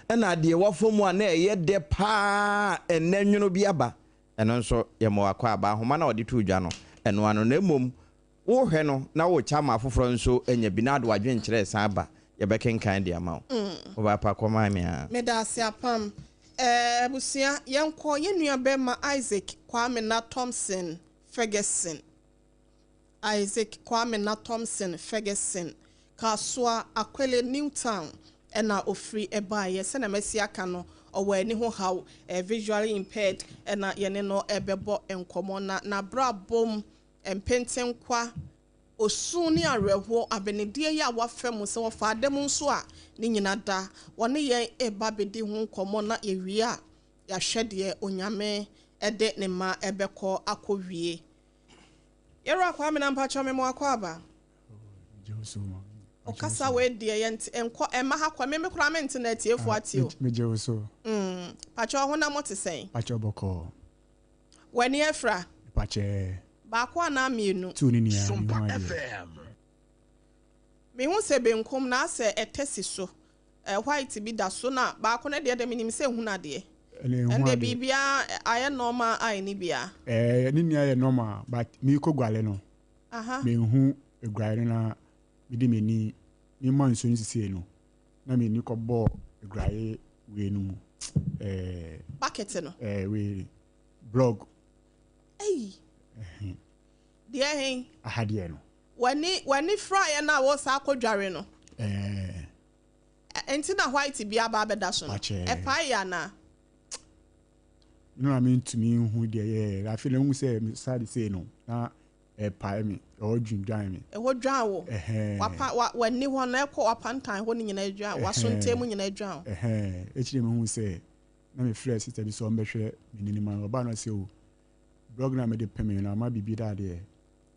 Ɛna deɛ wafa mu a na ɛyɛ dɛ paa a ɛnnɛ nwono bi aba, ɛno nso yɛma wo akwaaba. Ahoma no a wɔde too dwa no, ɛno ano. Na mmom Worehwɛ no na worekyɛ ama afoforɔ nso anya bi na wode w'adwenkyerɛ resan aba, yɛbɛkenkan de ama wo. Wo ba pa kɔma me a. Medaase Apam. Eh abusua yɛnkɔ yɛn nua bɛɛma Isaac Kwamena Thompson Ferguson Isaac Kwamena Thompson Ferguson Kasoa Akwele New Town ɛna ofiri ɛbaeɛ sɛnea masi aka no ɔwɔ ani ho haw eh visually impaired ɛna yɛne no ɛbɛbɔ nkɔmɔ na n'abrabɔ mu Mpentenkwa, osu ne awerɛhoɔ, abenedeɛ yi a wɔafa mu, sɛ wɔfa ada mu nso a, ne nyina da. Wɔne yɛn reba abɛdi ho nkɔmmɔ na yɛwie a, yɛahwɛ deɛ Onyame de ne mma bɛkɔ akɔwie. Yɛwura Kwame na mpakyɛw me mo akɔ aba. Ɔkasa wei deɛ yɛnte nkɔ ɛmma ha kɔ me me koraa mente na atiefoɔ ate o. Megye wo so. Mpakyɛw honam te sɛn? Mpakyɛw bɔkɔɔ. W'ani afira? Mepakyɛ. Baako anaa mmienu? Tuu ne nua, mehu adeɛ. Mehu sɛ benkum na asɛ ɛtɛ si so, white bi da so na baako no deɛ deɛ menim sɛ ehunu adeɛ. Ɛna ehu Ɛnde adeɛ. biribiara ayɛ normal eye no bi a. Ɛɛ ne nua yɛ normal but meekɔ guale no, menhu aguare no na mede m'ani mema nsuo no sisei no na m'ani kɔbɔɔ aguare wei no mu. Ɛɛ. Bucket no. Ɛɛ wei. Blog. Ei. Deɛ he? Aha deɛ no. W'ani w'ani firaeɛ no a wosan akɔdware no. Ɛɛ. Nti na white bi aba abɛda so no. Pakyɛ. Ɛpaeɛ anaa? No na mentumi nhu deɛ ɛyɛɛ. Afei na mehu sɛ me side sei no na ɛpae me. Ɛhɔ dwindwan me. Ɛhɔ dwan wo. Ɛhɛn. Wapa wa w'ani hɔ no ɛkɔ w'apantan hɔ no nyinaa dwan wo. W'asontee mu nyinaa dwan wo. Ɛhɛn. Akyire mehu sɛ na me frɛɛ sister bi sɛ ɔmbɛhwɛ m'ani no ma me, ɔbaa no ɔse oh blog no a mede pemee no ama biribi da adeɛ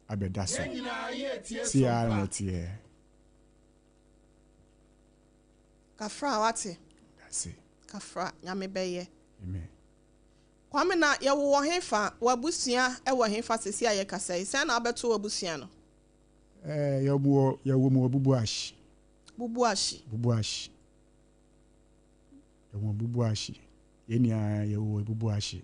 abɛda so, sei ara na ɛteɛ. Kafra wate. Dase. Kafra nyame bɛyɛ. Amen. Kwame na yɛwo wɔ hefa, w'abusua wɔ hefa sesi a yɛkasa yi, sɛn na wobɛto w'abusua no? Eh, yɛwɔ yɛwɔ mu wɔ Bubuashi. Bubuashi. Bubuashi. Yɛwɔ Bubuahye. Yɛn nyinaa yɛwɔ Bubuahye.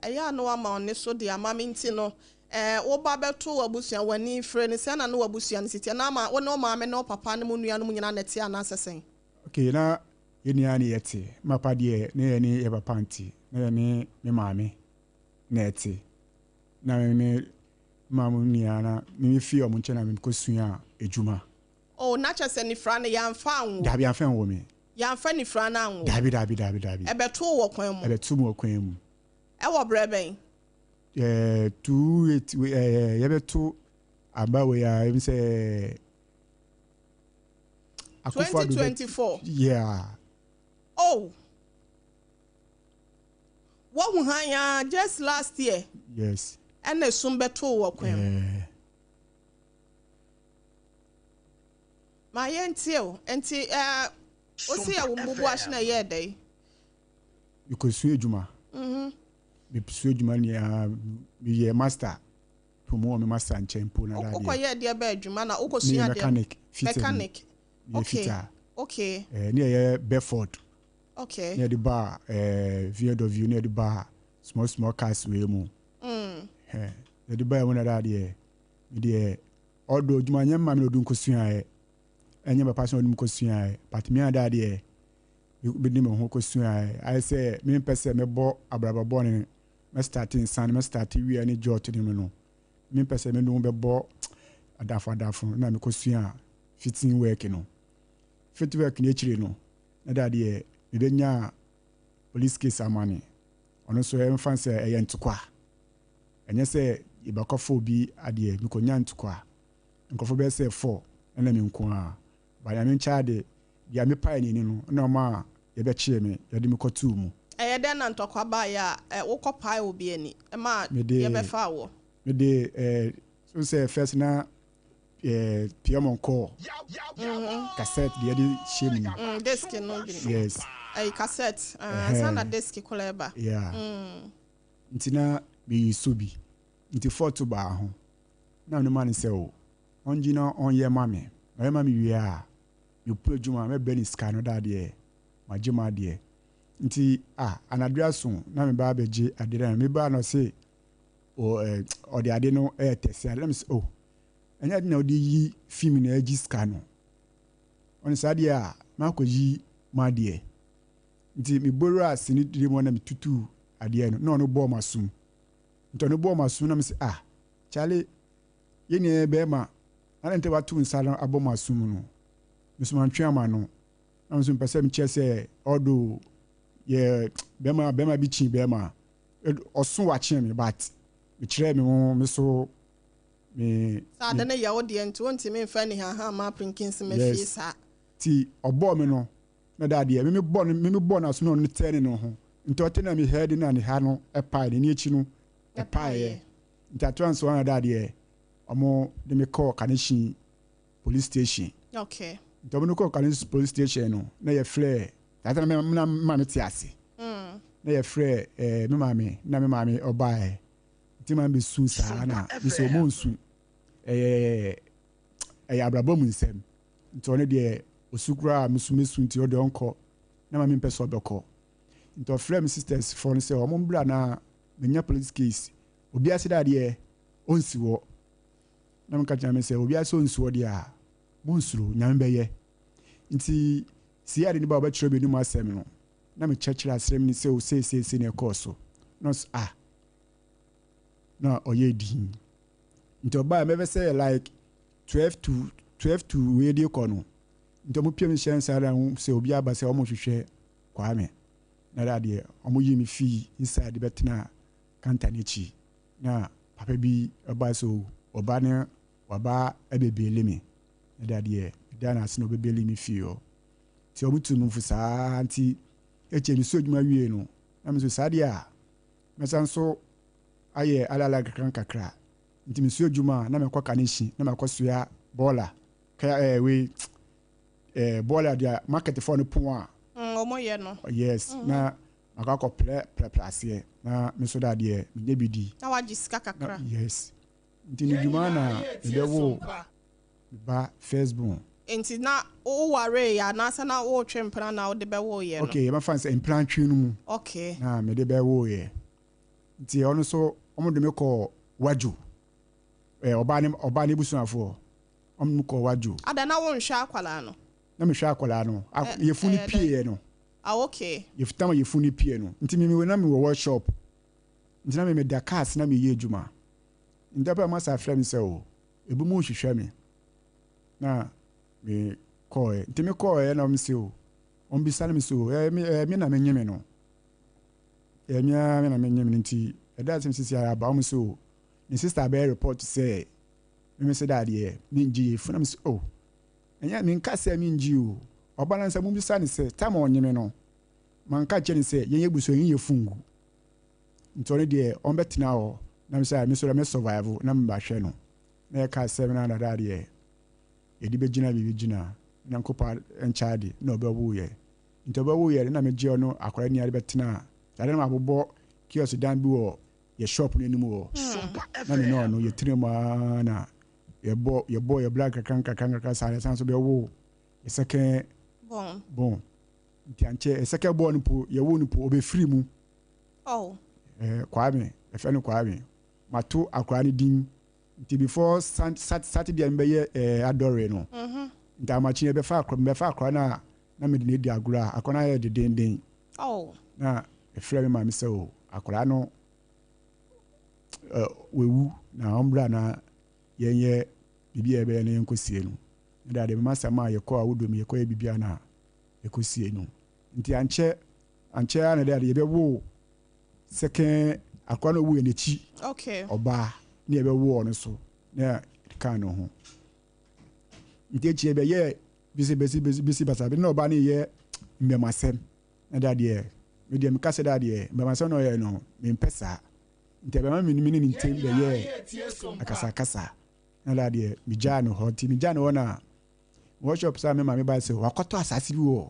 Ɛyɛ a na wama wo nne so de ama me nti no, eh, wo ba bɛto w'abusua, w'ani fire no, sɛn na ne w'abusua no si teɛ? Na ama wo ne wo maame ne wo papa ne mo nuanom nyinaa na ɛte anaasɛ sɛn? Okay, na yɛn nyinaa ne yɛte. Me papa deɛ, na yɛne yɛn papa nte. Na yɛne me maame na ɛte. Na me me maame nyinaa na me fie wɔn nkyɛn na mekɔsua adwuma. Oh, na kyerɛ sɛ nifra no yɛamfa anwo. Daabi, yɛamfa anwo me. Yɛamfa nifra no anwo. Daabi, daabi, daabi, daabi. Ɛbɛtoo wo wɔ kwan mu. Ɛbɛtoo me wɔ kwan mu. Ɛwɔ berɛ bɛn? Ɛɛ, 28, ɛɛ, yɛbɛto aba wei a, ɛm sɛ. 2024. Yeah. Oh. Woahu hann ara just last year. Yes. Ɛna esum bɛtoo wɔ kwan mu. Yeah. Ma yɛntie o. Nti eh, wosi yɛ wo mbubu ahye na ɛyɛɛ dɛn? Mekɔsua adwuma. Mesua adwuma nea meyɛ master. Po mu wɔ me master nkyɛn mpo na dadeɛ. Wokɔyɛɛ deɛ bɛn adwuma na wokɔsua Meyɛ deɛ? mechanic, fitter bi. Mechanic. Meyɛ Okay, fitter. okay. Eh, ne yɛyɛ Bedford. Okay. Ne yɛde ba eh, VW ne yɛde ba small small cars wei mu. Eh, yɛde ba mu na dadeɛ. Me deɛ ɔdɔ adwuma nyɛ mma me na ɔde nkɔsuaeɛ ɛnyɛ papa sɛ ɔde me kɔsuaeɛ but me ada deɛ mede me ho kɔsuaeɛ ayɛ sɛ mempɛ sɛ mɛbɔ abrabɔ bɔne mɛstarte nsa no mɛstarte wia ne jɔt ne mu no mempɛ sɛ mene wo bɛbɔ adafo adafo na mekɔsua fitting work no fit work no akyire no na da deɛ mebɛnya police case amane ɔno nso ɛmfa sɛ ɛyɛ ntokwa Ɛnyɛ sɛ yɛbɛkɔfa obi adeɛ, mekɔnya ntokwa. Nkurɔfoɔ bɛyɛ sɛ four ɛna me nko ara. But Nyame nkyɛn ade, deɛ mepaee n'ani no na ɔmaa yɛbɛkyee me, yɛde me kɔtoo mu. Ɛyɛ dɛn na ntɔkwa baeɛ a wokɔpaee obi ani maa Mede, yɛbɛfaa woɔ? mede eh, so sɛ first na eh, Piamon kɔɔ cassette deɛ yɛde hyɛ mu no. Mm, disc no bi no. Yes. Ɛyi cassette, ah, ansa na disc koraa ɛba. Yeah. Nti na meyi so bi. Nti fɔto baa ho. Na me ma no sɛ o, ɔngye na ɔnyɛ ma me. Na ɔyɛ ma me wie a, Mepue adwuma a, mɛbrɛ no sika no da adeɛ, magye m'adeɛ. Nti ah, anadwo aso na meba abɛgye adeɛ no, meba na ɔse ɔde ade no ɛɛtɛse ade, na mese oh, ɛnyɛ ade na ɔde yi film na ɛgye sika no. Ɔne saa deɛ a, makɔyi m'adeɛ. Nti mebɔwura sini dire mu na metutu adeɛ no, na ɔno bɔɔ m'asom. Nti ɔno bɔɔ m'asom na mese ah, Charlie, yɛn nyinaa yɛ bɛrima, na nti wato nsa no abɔ m'asom no. Me nso mantwe ama no. Na me nso mepɛ sɛ mekyerɛ sɛ although yɛ bɛrima bɛrima bi kyi bɛrima, ɔso wakye me but mekyerɛ me ho me so me. Sɛ ade no yɛ wo deɛ nti wontumi mfa anihaha mma apenkinsi ma fie saa. Ti ɔbɔɔ me no na da adeɛ me mebɔ no me mebɔ no aso na ɔno tɛne ne ho nti ɔte na me head na ne ha no ɛpae n'ani akyi no ɛpaeɛ nti atoa nso na da adeɛ ɔmo de me kɔɔ Kaneshie police station. Okay. Nti ɔmo de kɔɔ Kaneshie police station no na yɛfrɛ tata na me na maame te ase. Na yɛfrɛ me maame na me maame ɔbaeɛ nti maame bɛsu saa na me sɛ ɔmo nsu ɛyɛ ɛyɛ abrabɔ mu nsɛm nti ɔno deɛ osu koraa me so mesu nti ɔdeɛ ɔnkɔ na maame mpɛ sɛ ɔbɛkɔ nti ɔfrɛ me sisters foɔ no sɛ ɔmo mbra na menya police case obiara sɛ dɛ adeɛ ɔnsi hɔ na meka kyerɛ me sɛ obiara sɛ ɔnsi hɔ deɛ a monsuro Nyame bɛyɛ nti sie ade no ba ɔbɛkyerɛ obi anim asɛm no na mekyerɛkyerɛ asɛm no sɛ o seeseesei na ɛkɔɔ so na ɔsɛ ah na ɔyɛ din nti ɔbaa mɛbɛ sɛ like 12 to 12 to wei de kɔ no nti ɔmo piem hyɛ nsa da ho sɛ obi aba sɛ ɔmo hwehwɛ Kwame na da deɛ ɔmo yi me fii inside bɛtena kanta n'akyi na papa bi ɔba so ɔba ne waba ɛbɛbeeli me na da deɛ da na ase na ɔbɛbeeli me fie hɔ nti ɔmo tu me fo saa nti ekyɛ me so adwuma wie no na me so saa deɛ a mɛsan so ayɛ alala kakra nkakra nti me so adwuma a na mɛkɔ Kaneshie na mɛkɔ soa bɔɔla kaya wei bɔɔla deɛ market foɔ no pon a Ɔmo yɛ no. Yes, na makɔ akɔ plɛ prɛprɛ aseɛ na me so da deɛ menyɛ bi di. Na wagye sika kakra. Yes, nti ne dwuma na mebɛwo me ba first born. Nti na wowaree yɛ anaasɛ na wotwe mpena na wode bɛwo yɛ no? Okay, yɛbɛfa no sɛ mpena ntwe no mu. Na mede bɛwo yɛ nti ɔno nso ɔmo de me kɔɔ Wadwo, ɔbaa ne busuafoɔ ɔmo de me kɔɔ Wadwo. Ada na wonhwɛ akwadaa no? Na mehwɛ akwadaa no, yɛfu no pieɛ no. Ah, okay. Yɛfu yɛfu no pie no nti me na mewɔ workshop nti na me meda cars na meyɛ adwuma nti apɛ ma sa frɛ me sɛ o ebi mu hwehwɛ me na me kɔɛ nti me kɔɛ na ɔmo sɛ o ɔmo bisa no me sɛ o me na menye me no me ara me na menye me no nti ɛda asɛm sisi ara aba ɔmo sɛ o ne sister bɛyɛ report sɛ me sɛ da adeɛ mengye yɛfu na me sɛ o ɛnyɛ menka sɛ mengye o ɔba no sɛ mobisa ne sɛ tam a ɔnye me no manka kyerɛ ne sɛ yɛnyɛ busua yɛnyɛ fungu nti ɔno deɛ ɔmbɛtena hɔ na me sɛ me so me survive na mebahwɛ no na yɛka sɛ na dada deɛ yɛde bɛgyina biribi gyina Nyankopɔn nkyɛn de na ɔbɛwo yɛ nti ɔbɛwo yɛ na megye ɔno akwadaa ni ade bɛtena ade na mabobɔ kiosk dan bi wɔ yɛ shop no anim hɔ na me ne ɔno yɛtena mu ara na yɛbɔ yɛbla nkakra nkakra nkakra saa yɛsan so bɛwo yɛ second born nti ankyɛ yɛ second born po yɛwo no po ɔbɛfiri mu. Oh. Kwame yɛfrɛ no Kwame mato akwadaa no din nti before Saturday a mebɛyɛ adɔre no nti amakye yɛbɛfa akwadaa mebɛfa akwadaa no a na mede no adi agorɔ a akwadaa no ayɛ dedenden. Oh. Na ɛfrɛ me maame sɛ o akwadaa no wawu na ɔmbra na yɛnyɛ biribi a yɛbɛyɛ no yɛnkɔsie no na dade mema asɛm a yɛkɔ a wodom yɛkɔyɛ biribi a na yɛkɔsie no nti ankyɛ a na dade yɛbɛwo second akwadaa no ɔwu yɛ n'akyi. Ɔbaa ne yɛbɛwo ɔno so na ka no ho nti akyi yɛbɛyɛ bisi bisi bisi bisi basa bi na ɔbaa no yɛ mmɛmasɛm na dadeɛ me deɛ meka sɛ dadeɛ mmɛmasɛm na ɔyɛ no mempɛ saa nti ɛbɛma me ne ne ntɛm bɛyɛ akasakasa na dadeɛ megyaa no hɔ nti megyaa no hɔ na workshop saa me maame baa sɛ wakɔtɔ asase bi wɔ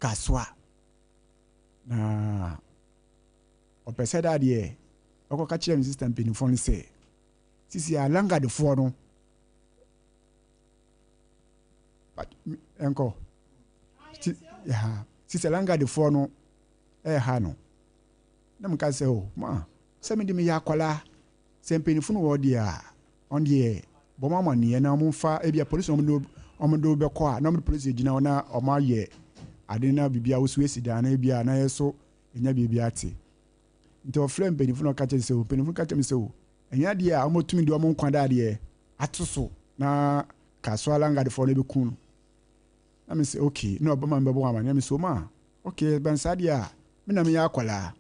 Kasoa na ɔpɛ sɛ dadeɛ ɔkɔka kyerɛ me sister mpanimfoɔ no sɛ sisi a langadefoɔ no. But ɛnkɔ ti ha sisɛ langadefoɔ no ɛɛha no na meka sɛ o ma sɛ mede meyɛ akwadaa sɛ mpanyinfo no wɔ deɛ a ɔn deɛ bɔ mo amaneɛ na ɔmo mfa ebia polisi na ɔmo de bɛkɔ a na ɔmo de polisi gyina hɔ na ɔmo ayɛ ade na biribi a woso esi dan na ebia na yɛ so enya biribi ate. Nti ɔfrɛ mpanyinfo na ɔka kyerɛ sɛ o mpanyinfo ka kyerɛ mi sɛ o ɛnyɛ adeɛ a ɔmo tumi de ɔmo nkwa da adeɛ ato so na Kasoa langadefoɔ no ebeku no. Na mi sɛ okay, na ɔbɛma mi bɛbɔ amaneɛ. Mi sɛ o ma okay, bɛn saa deɛ a mi na mi yɛ akwadaa,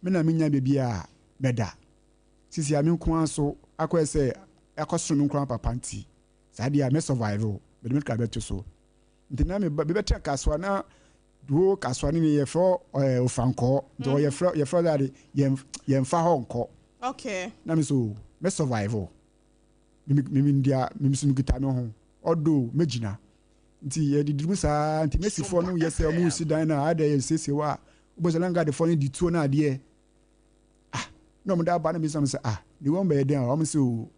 mi na mi nya beebi a mɛda sisi a mi nko ara so akɔyɛ sɛ akɔsoro mi nko ara papa. Nti saa deɛ a mɛ survive o, mɛde mi kra bɛto so. Nti na mi ba bi bɛtɛ Kasoa na duo Kasoa ne yɛfrɛ Ofankɔɔ nti ɔyɛfrɛ yɛfrɛ dɛ ade yɛn yɛnfa hɔ nkɔ. Na mi so mɛ survive o, mi mi mi deɛ mi so mi kita mi ho ɔdo mɛgyina. Nti yɛdidi mu saa. Nti mesifoɔ no yɛ sɛ ɔmo si dan na ada yɛ siesie hɔ a wobɛsɛ langadefoɔ no di tuo no adeɛ ah na ɔmo de aba. Na bisa mo sɛ ah, ne wɔn bɛyɛ den a ɔmo sɛ o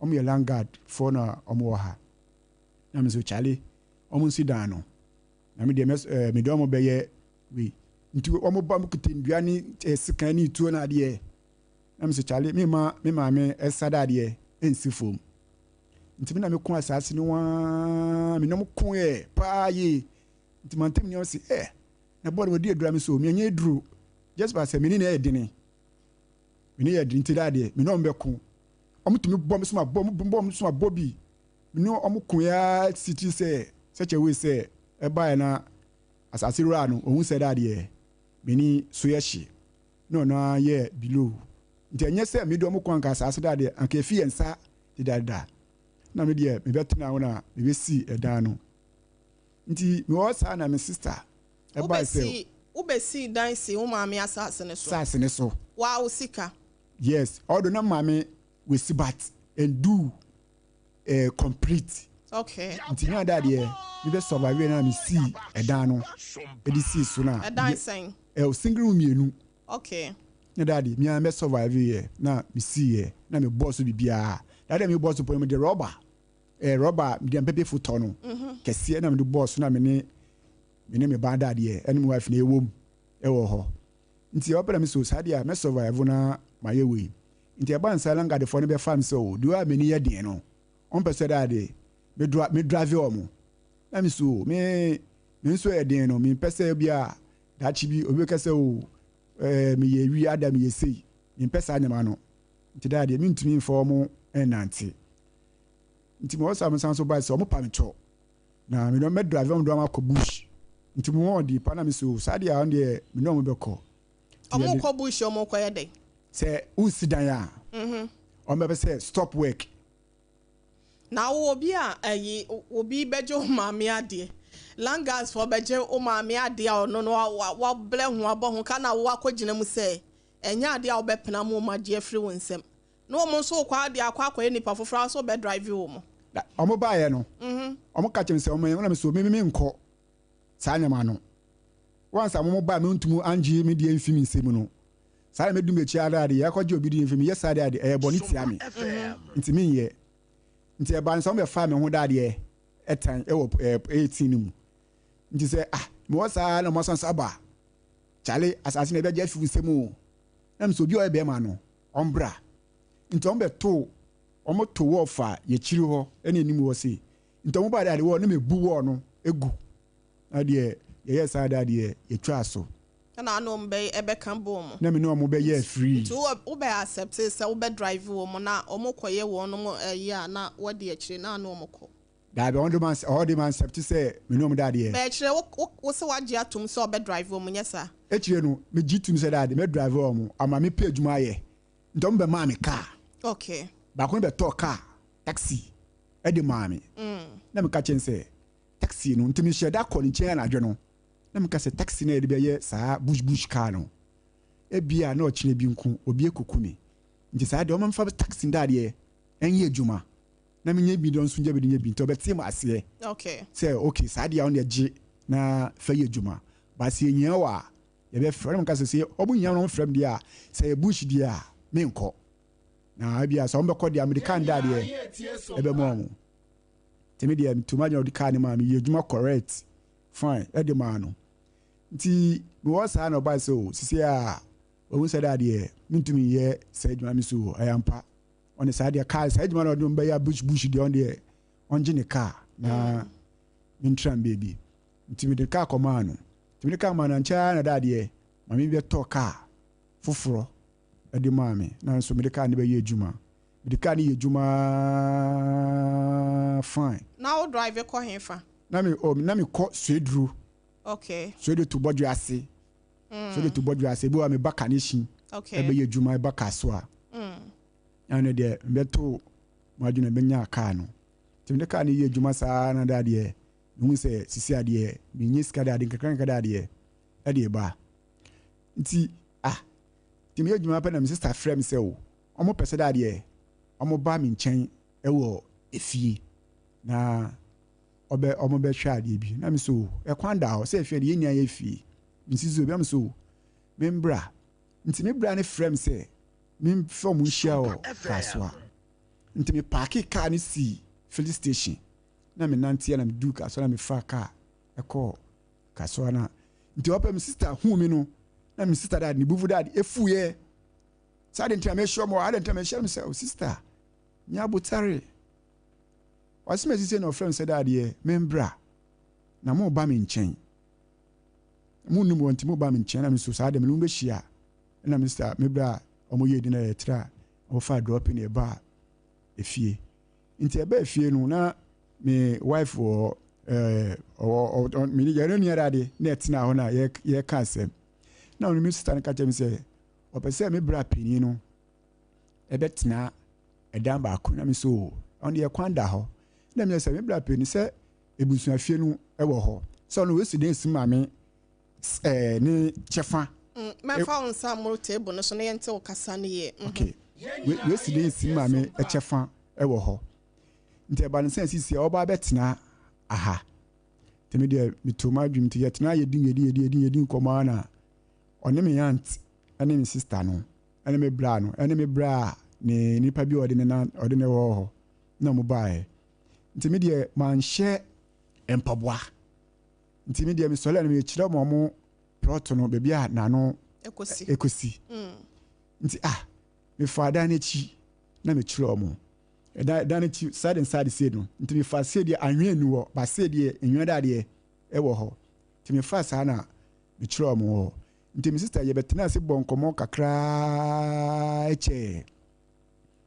ɔmo yɛ landguard foɔ na ɔmo wɔ ha. Na mi sɛ kyale ɔmo nsi dan no na mi deɛ mɛ ɛɛ mi de ɔmo bɛyɛ wei. Nti ɔmo ba mo kita ndua ne sekan ne tuo no adeɛ. Na mi sɛ kyale mi ma mi maame ɛsa da adeɛ ɛnsi fam. Nti mi na mi ko asase no waa mi na mo ko yɛ paa yie. Nti mantam ni ɔsi ɛ na bɔɔl wɔdi adura mi so mi enye duro just by sɛ mi ni na ɛyɛ dene, mi ni yɛ dene. Nti da adeɛ mi na ɔmo bɛ ko, ɔmo tumi bɔ mi so ma bɔ bɔ mi so ma bɔ bi. Mi ni ɔmo ko ya siti sɛ sɛkyɛ wei sɛ ɛbaa yɛ na asase wura no ohun sɛ da adeɛ mi ni so yɛ hye na ɔno ayɛ below. Nti ɛnyɛ sɛ mi de ɔmo ko anka asase da adeɛ anka efi yɛn nsa dedadeda. Na mi deɛ mi bɛ tena hɔ na mi bɛ si ɛdan no. Nti mi wɔ saa na mi sister ɛbaa sɛ wobɛsi dan si wo maame asase ne so? Asase ne so. Waa wo sika? Yes, although na maame wesi but ndu complete. Nti na da deɛ mi bɛ survive na mi si ɛdan no ɛde si so na ɛdan sɛn? Single room mmienu. Na da deɛ mi a bɛ survive yɛ na mi si yɛ na mi bɔ so bibiara. Da deɛ mi bɔ so pɔ mi de rɔba rɔba mi de mpɛpɛ fotɔ no kɛseɛ na mi de bɔ so na mi ne mi ba da deɛ ɛne mi wife na ɛwɔ mu ɛwɔ hɔ. Nti ɔpɛ na mi so saa deɛ a mɛ survive na ma yɛ wei. Nti ɛba nsa langadefoɔ no bɛfa mi sɛ o deɛ a m'ani yɛ den no ɔmpɛ sɛ daa deɛ me drive wɔn. Na mi so me nso yɛ den no, mi mpɛ sɛ bi a daakye bi obi bɛka sɛ o mi yɛ wi ada mi yɛ sei. Mi mpɛ saa nneɛma no. Nti daa deɛ mi ntumi nfa wɔn ɛnante. Nti mo ɔsa mo san so ba sɛ ɔmo pa mi kyɛw na mi dɔn mɛ drive wɔn de wɔn akɔ bush. Nti mo wɔn di pa na mi so saa deɛ a ɔno deɛ mi ne wɔn bɛkɔ. Ɔmo kɔ bush, ɔmo kɔ yɛ dɛ? Sɛ wosi dan a ɔmo bɛpɛ sɛ stop work. Na wo obi a ɛyi obi bɛgye wo maame adeɛ, landguards fo bɛgye wo maame adeɛ a ɔno no wabrɛ ho abɔ ho ka na wo akɔgyina mu sɛ ɛnyɛ adeɛ a wobɛpena mu ma gye afiri wo nsam na wɔn nso kɔ adeɛ akɔyɛ nipa foforɔ a so bɛ drive wɔ mu. Ɔmo baayɛ no ɔmo ka kyerɛ me sɛ ɔmo yɛ ɔmo na so mi nkɔ saa nneɛma no once a mo ba mi ntum angye mi deɛ nfi mi nsam no saa na mi dum akyi ada adeɛ yɛakɔgye obi deɛ nfi mi yɛ saa deɛ adeɛ ɛyɛ bɔne tia mi nti mi nyɛ. Nti ɛba no sɛ ɔmo bɛfa mi ho da adeɛ ɛtan ɛwɔ 18 no mu. Nti sɛ ah mewɔ saa na ɔmo asan so aba kyale asase na ɛbɛgye afi nsam o na mi sɛ obi a ɔyɛ bɛrima no ɔmbra. Nti ɔmo bɛto ɔmo to wall fa yɛkyiri hɔ ɛna anim hɔ se. Nti ɔmo ba de ade wall ne ma ebu wall no egu na deɛ yɛyɛ saa de adeɛ yɛtwa so. Ɛna ano ɔmo bɛ ɛbɛka bɔ mu. Na mi ne ɔmo bɛyɛ free. Nti wo wobɛ accept sɛ wobɛ drive wɔ mu na ɔmo kɔyɛ wɔn mo ɛyi a na wɔde akyire na ano ɔmo kɔ? Daabi, ɔmo de ma ɔmo de ma accept sɛ mi ne ɔmo da adeɛ. Bɛɛ kyerɛ wo sɛ wagye atom sɛ ɔbɛ drive wɔ mu nyɛ saa? Ekyire no mi gye tum sɛ daade mɛ drive ɔmo ama mi pɛ adwuma ayɛ. Nti ɔmo bɛ maa mi car. Baako no bɛ tɔ car taxi ɛde maa mi. Na mi ka kyɛn sɛ taxi no nti mi hyɛ da kɔ ne nkyɛn anadwo no na mi ka sɛ taxi no yɛde bɛyɛ saa bush bush car no ebia na ɔkyerɛ bi nko obi ekuku mi. Nti saa deɛ ɔmo nfa taxi ndaadeɛ ɛnyɛ adwuma na mi nye bi dɔn nso nye bi de nye bi. Nti ɔbɛte mu aseɛ sɛ okay, saa deɛ ɔno deɛ gye na fɛ yɛ adwuma baasi enyia wɔ a yɛbɛfrɛ ɔmo. Ka sɛ sɛ ɔmo nyia na ɔmo frɛ mi deɛ a sɛ yɛ bush deɛ a mi nkɔ na ebia sɛ ɔmo bɛkɔ deɛ a mi de car ndaadeɛ ɛbɛma ɔmo. Nti me deɛ meto m'adwene ɔde kaa no maa me yɛ adwuma correct fine ɛde maa no. Nti mewɔ saa na ɔbaa sɛ o sisi a wahu sɛ daa deɛ mentumi nyɛ saa adwuma me so ɛyɛ ampa. Ɔne saa deɛ kaa saa adwuma na ɔde bɛyɛ bush bush deɛ ɔno deɛ ɔngye ne kaa na mentra baabi. Nti mede kaa kɔmaa no. Nti mede kaa maa no ankyɛ na daa deɛ maame bi bɛtɔ kaa foforɔ ɛde maa me na nso mede kaa no bɛyɛ adwuma. Mede kaa no yɛ adwuma fine. Na wo drive kɔ hefa? Na me oh, na me kɔ Swedru. Okay. Swedru to Bɔdwe ase. Swedru to Bɔdwe ase. Ebi wɔ me ba Kaneshie. Okay. Ɛbɛyɛ adwuma ɛba Kasoa. Ɛno deɛ mbɛto mo adwene bɛnya kaa no. Nti mede kaa no yɛ adwuma saa na da deɛ mehu sɛ sisi adeɛ menyɛ sika da adeɛ nkakra nkakra da adeɛ ɛde ba. Nti ah nti meyɛ adwuma pɛ na me sister frɛ me sɛ o ɔmo pɛ sɛ da adeɛ ɔmo ba me nkyɛn ɛwɔ efie na ɔbɛ ɔmo bɛhwɛ adeɛ bi na me so ɛkwan da hɔ sɛ efie deɛ yɛn nyinaa yɛ fie nsi so ebi am so me mbra nti me bra ne frɛ me sɛ me nfɛ ɔmo nhyia wɔ Kasoa nti me paaki kaa ne si filling station na me nanteɛ na me du Kasoa na me fa kaa ɛkɔɔ Kasoa na nti ɔpɛ me sister hu mi no na me sister dad ne bufu dad efu yɛ saa de ntina mehyɛ ɔmo ade ntina mehyɛ me sɛ o sister nya abotare wasi me sisi na ɔfrɛ me sɛ dad yɛ me mbra na mo ba me nkyɛn mo num wɔn nti mo ba me nkyɛn na me so saa de me no bɛhyia na me sister me bra ɔmo yɛ di na yɛ tra ɔmo fa drop na ɛba efie nti ɛba efie no na me wife wɔ ɛɛ ɔwɔ ɔ me yɛn ne nua dade na ɛtena hɔ na yɛ yɛka asɛm na ɔno me sister no ka kyerɛ me sɛ ɔpɛ sɛ me bra panyin no ɛbɛtena ɛdan baako na me so ɔno deɛ kwan da hɔ na me sɛ me bra panyin sɛ ebusuafie no ɛwɔ hɔ sɛ ɔno wesi dan si maame ɛɛ ne kyɛfa. Mɛfa wo nsa mmoro table no so na yɛnte wo kasa no yie. Okay, wesi dan si maame kyɛfa ɛwɔ hɔ nti ɛba ne sɛ sisi a ɔba abɛtena aha nti me deɛ meto m'adwene nti yɛtena yɛdi yɛdi yɛdi yɛdi yɛdi nkɔmɔ ara na ɔne me aunt ɛne me sister no ɛne me bra no ɛne me bra ne nipa bi a ɔde ne nan ɔde ne wɔ hɔ na ɔmo baeɛ nti me deɛ manhyɛ mpaboa nti me deɛ mesɔre a na mekyerɛ ɔmo ɔmo plot no baabi a n'ano Ekosi. ekosi nti ah mefa dan n'akyi na mekyerɛ ɔmo ɛdan dan n'akyi side and side sei no nti mefa sei deɛ anwea ni hɔ ba sei deɛ nwea da deɛ ɛwɔ hɔ nti mefa saa na mekyerɛ ɔmo hɔ nti me sister yɛbɛtena ase bɔ nkɔmɔ kakraa kyɛɛ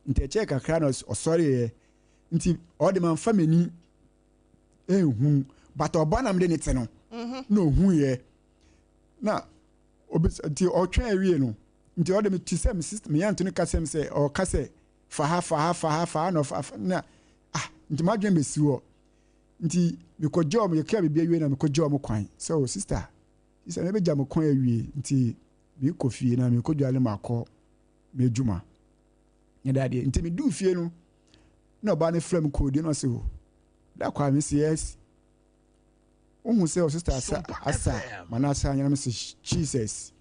nti ɛkyɛɛ kakra na ɔsɔreɛ nti ɔde ma nfa m'ani ehu but ɔba na mede ne te no na ohu yɛ na obi nti ɔtwɛn awie no nti ɔde me ti sɛ me sister me yanto no ka sɛ me sɛ ɔka sɛ fa ha fa ha fa ha fa ha na ɔfa na ah nti m'adwene bɛsi hɔ nti mekɔgye ɔmo yɛkra biribi awie na mekɔgye ɔmo kwan sɛ o sister sister mebɛgya mo kwan awie nti mekɔ fie na mekɔ dwale makɔ m'adwuma ne dadeɛ nti meduu fie no na ɔbaa no frɛ me kɔɔdie na ɔsɛ o da kwa me sɛ yes wohu sɛ o sister asa asa ma no asa anyina me sɛ Jesus.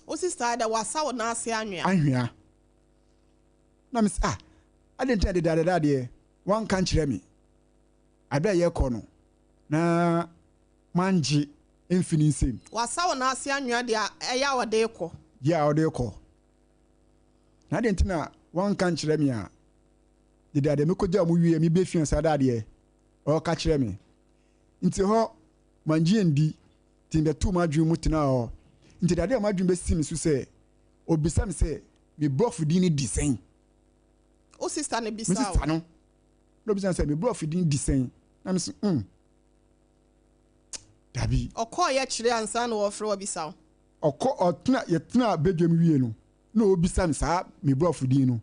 Wo sister dɛ wasa wo nan ase anwea. Anwea na me sɛ ah ade nti na dedadeda deɛ wanka nkyerɛ me aberɛ a yɛkɔ no na mangye mfi ne nsam. Wasa wo nan ase anwea deɛ ɛyɛ a ɔde kɔ. Yɛ a ɔde kɔ na ade nti na wanka nkyerɛ me a dedadeda mekɔgya ɔmo wie mebɛfia saa dadeɛ ɔka kyerɛ me nti hɔ mangye ndi nti mbɛto m'adwene mu tena hɔ nti dadeɛ a m'adwene bɛsi me so sɛ obisa me sɛ me brɔfo din no di sɛn. Wo sister no bisa wo. Me sister no na obisa sɛ me brɔfo din di sɛn na me sɛ dabi. Ɔkɔɔ yɛ kyerɛ ansa na wɔfrɛ wabisa wo. Ɔkɔ ɔtena yɛtena badwam wie no na obisa me saa me brɔfo din no.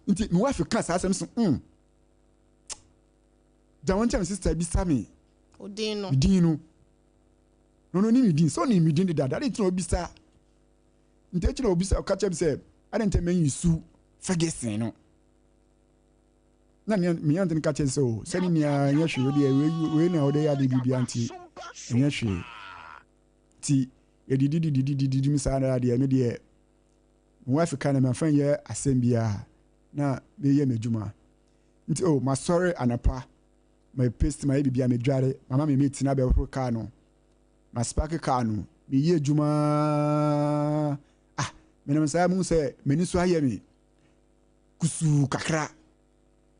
Nti me wife ka saa asɛm so gya wɔn nkyɛn me sister bisa me. O din no. Me din no. No no ni me din so ni me din deda dade nti na obisa. Nti akyi na obisa ɔka kyerɛ me sɛ ade nti menyi su Ferguson no. Na me me yante no ka kyerɛ sɛ o sɛ ne nua nyɛ hwee o deɛ wei na ɔde yɛ ade biribi nti ɛnyɛ hwee. Nti yɛdidi didi didi didi mi saa na adeɛ me deɛ me wife ka na me afa nyɛ asɛm biara na meyɛ m'adwuma. Nti oh, masɔre anɔpa, ma paste, ma yɛ biribiara, medware, mama me mate no abɛhoro car no, ma spark car no, meyɛ adwuma ah, menam saa mu sɛ m'ani so ayɛ me kusuu kakra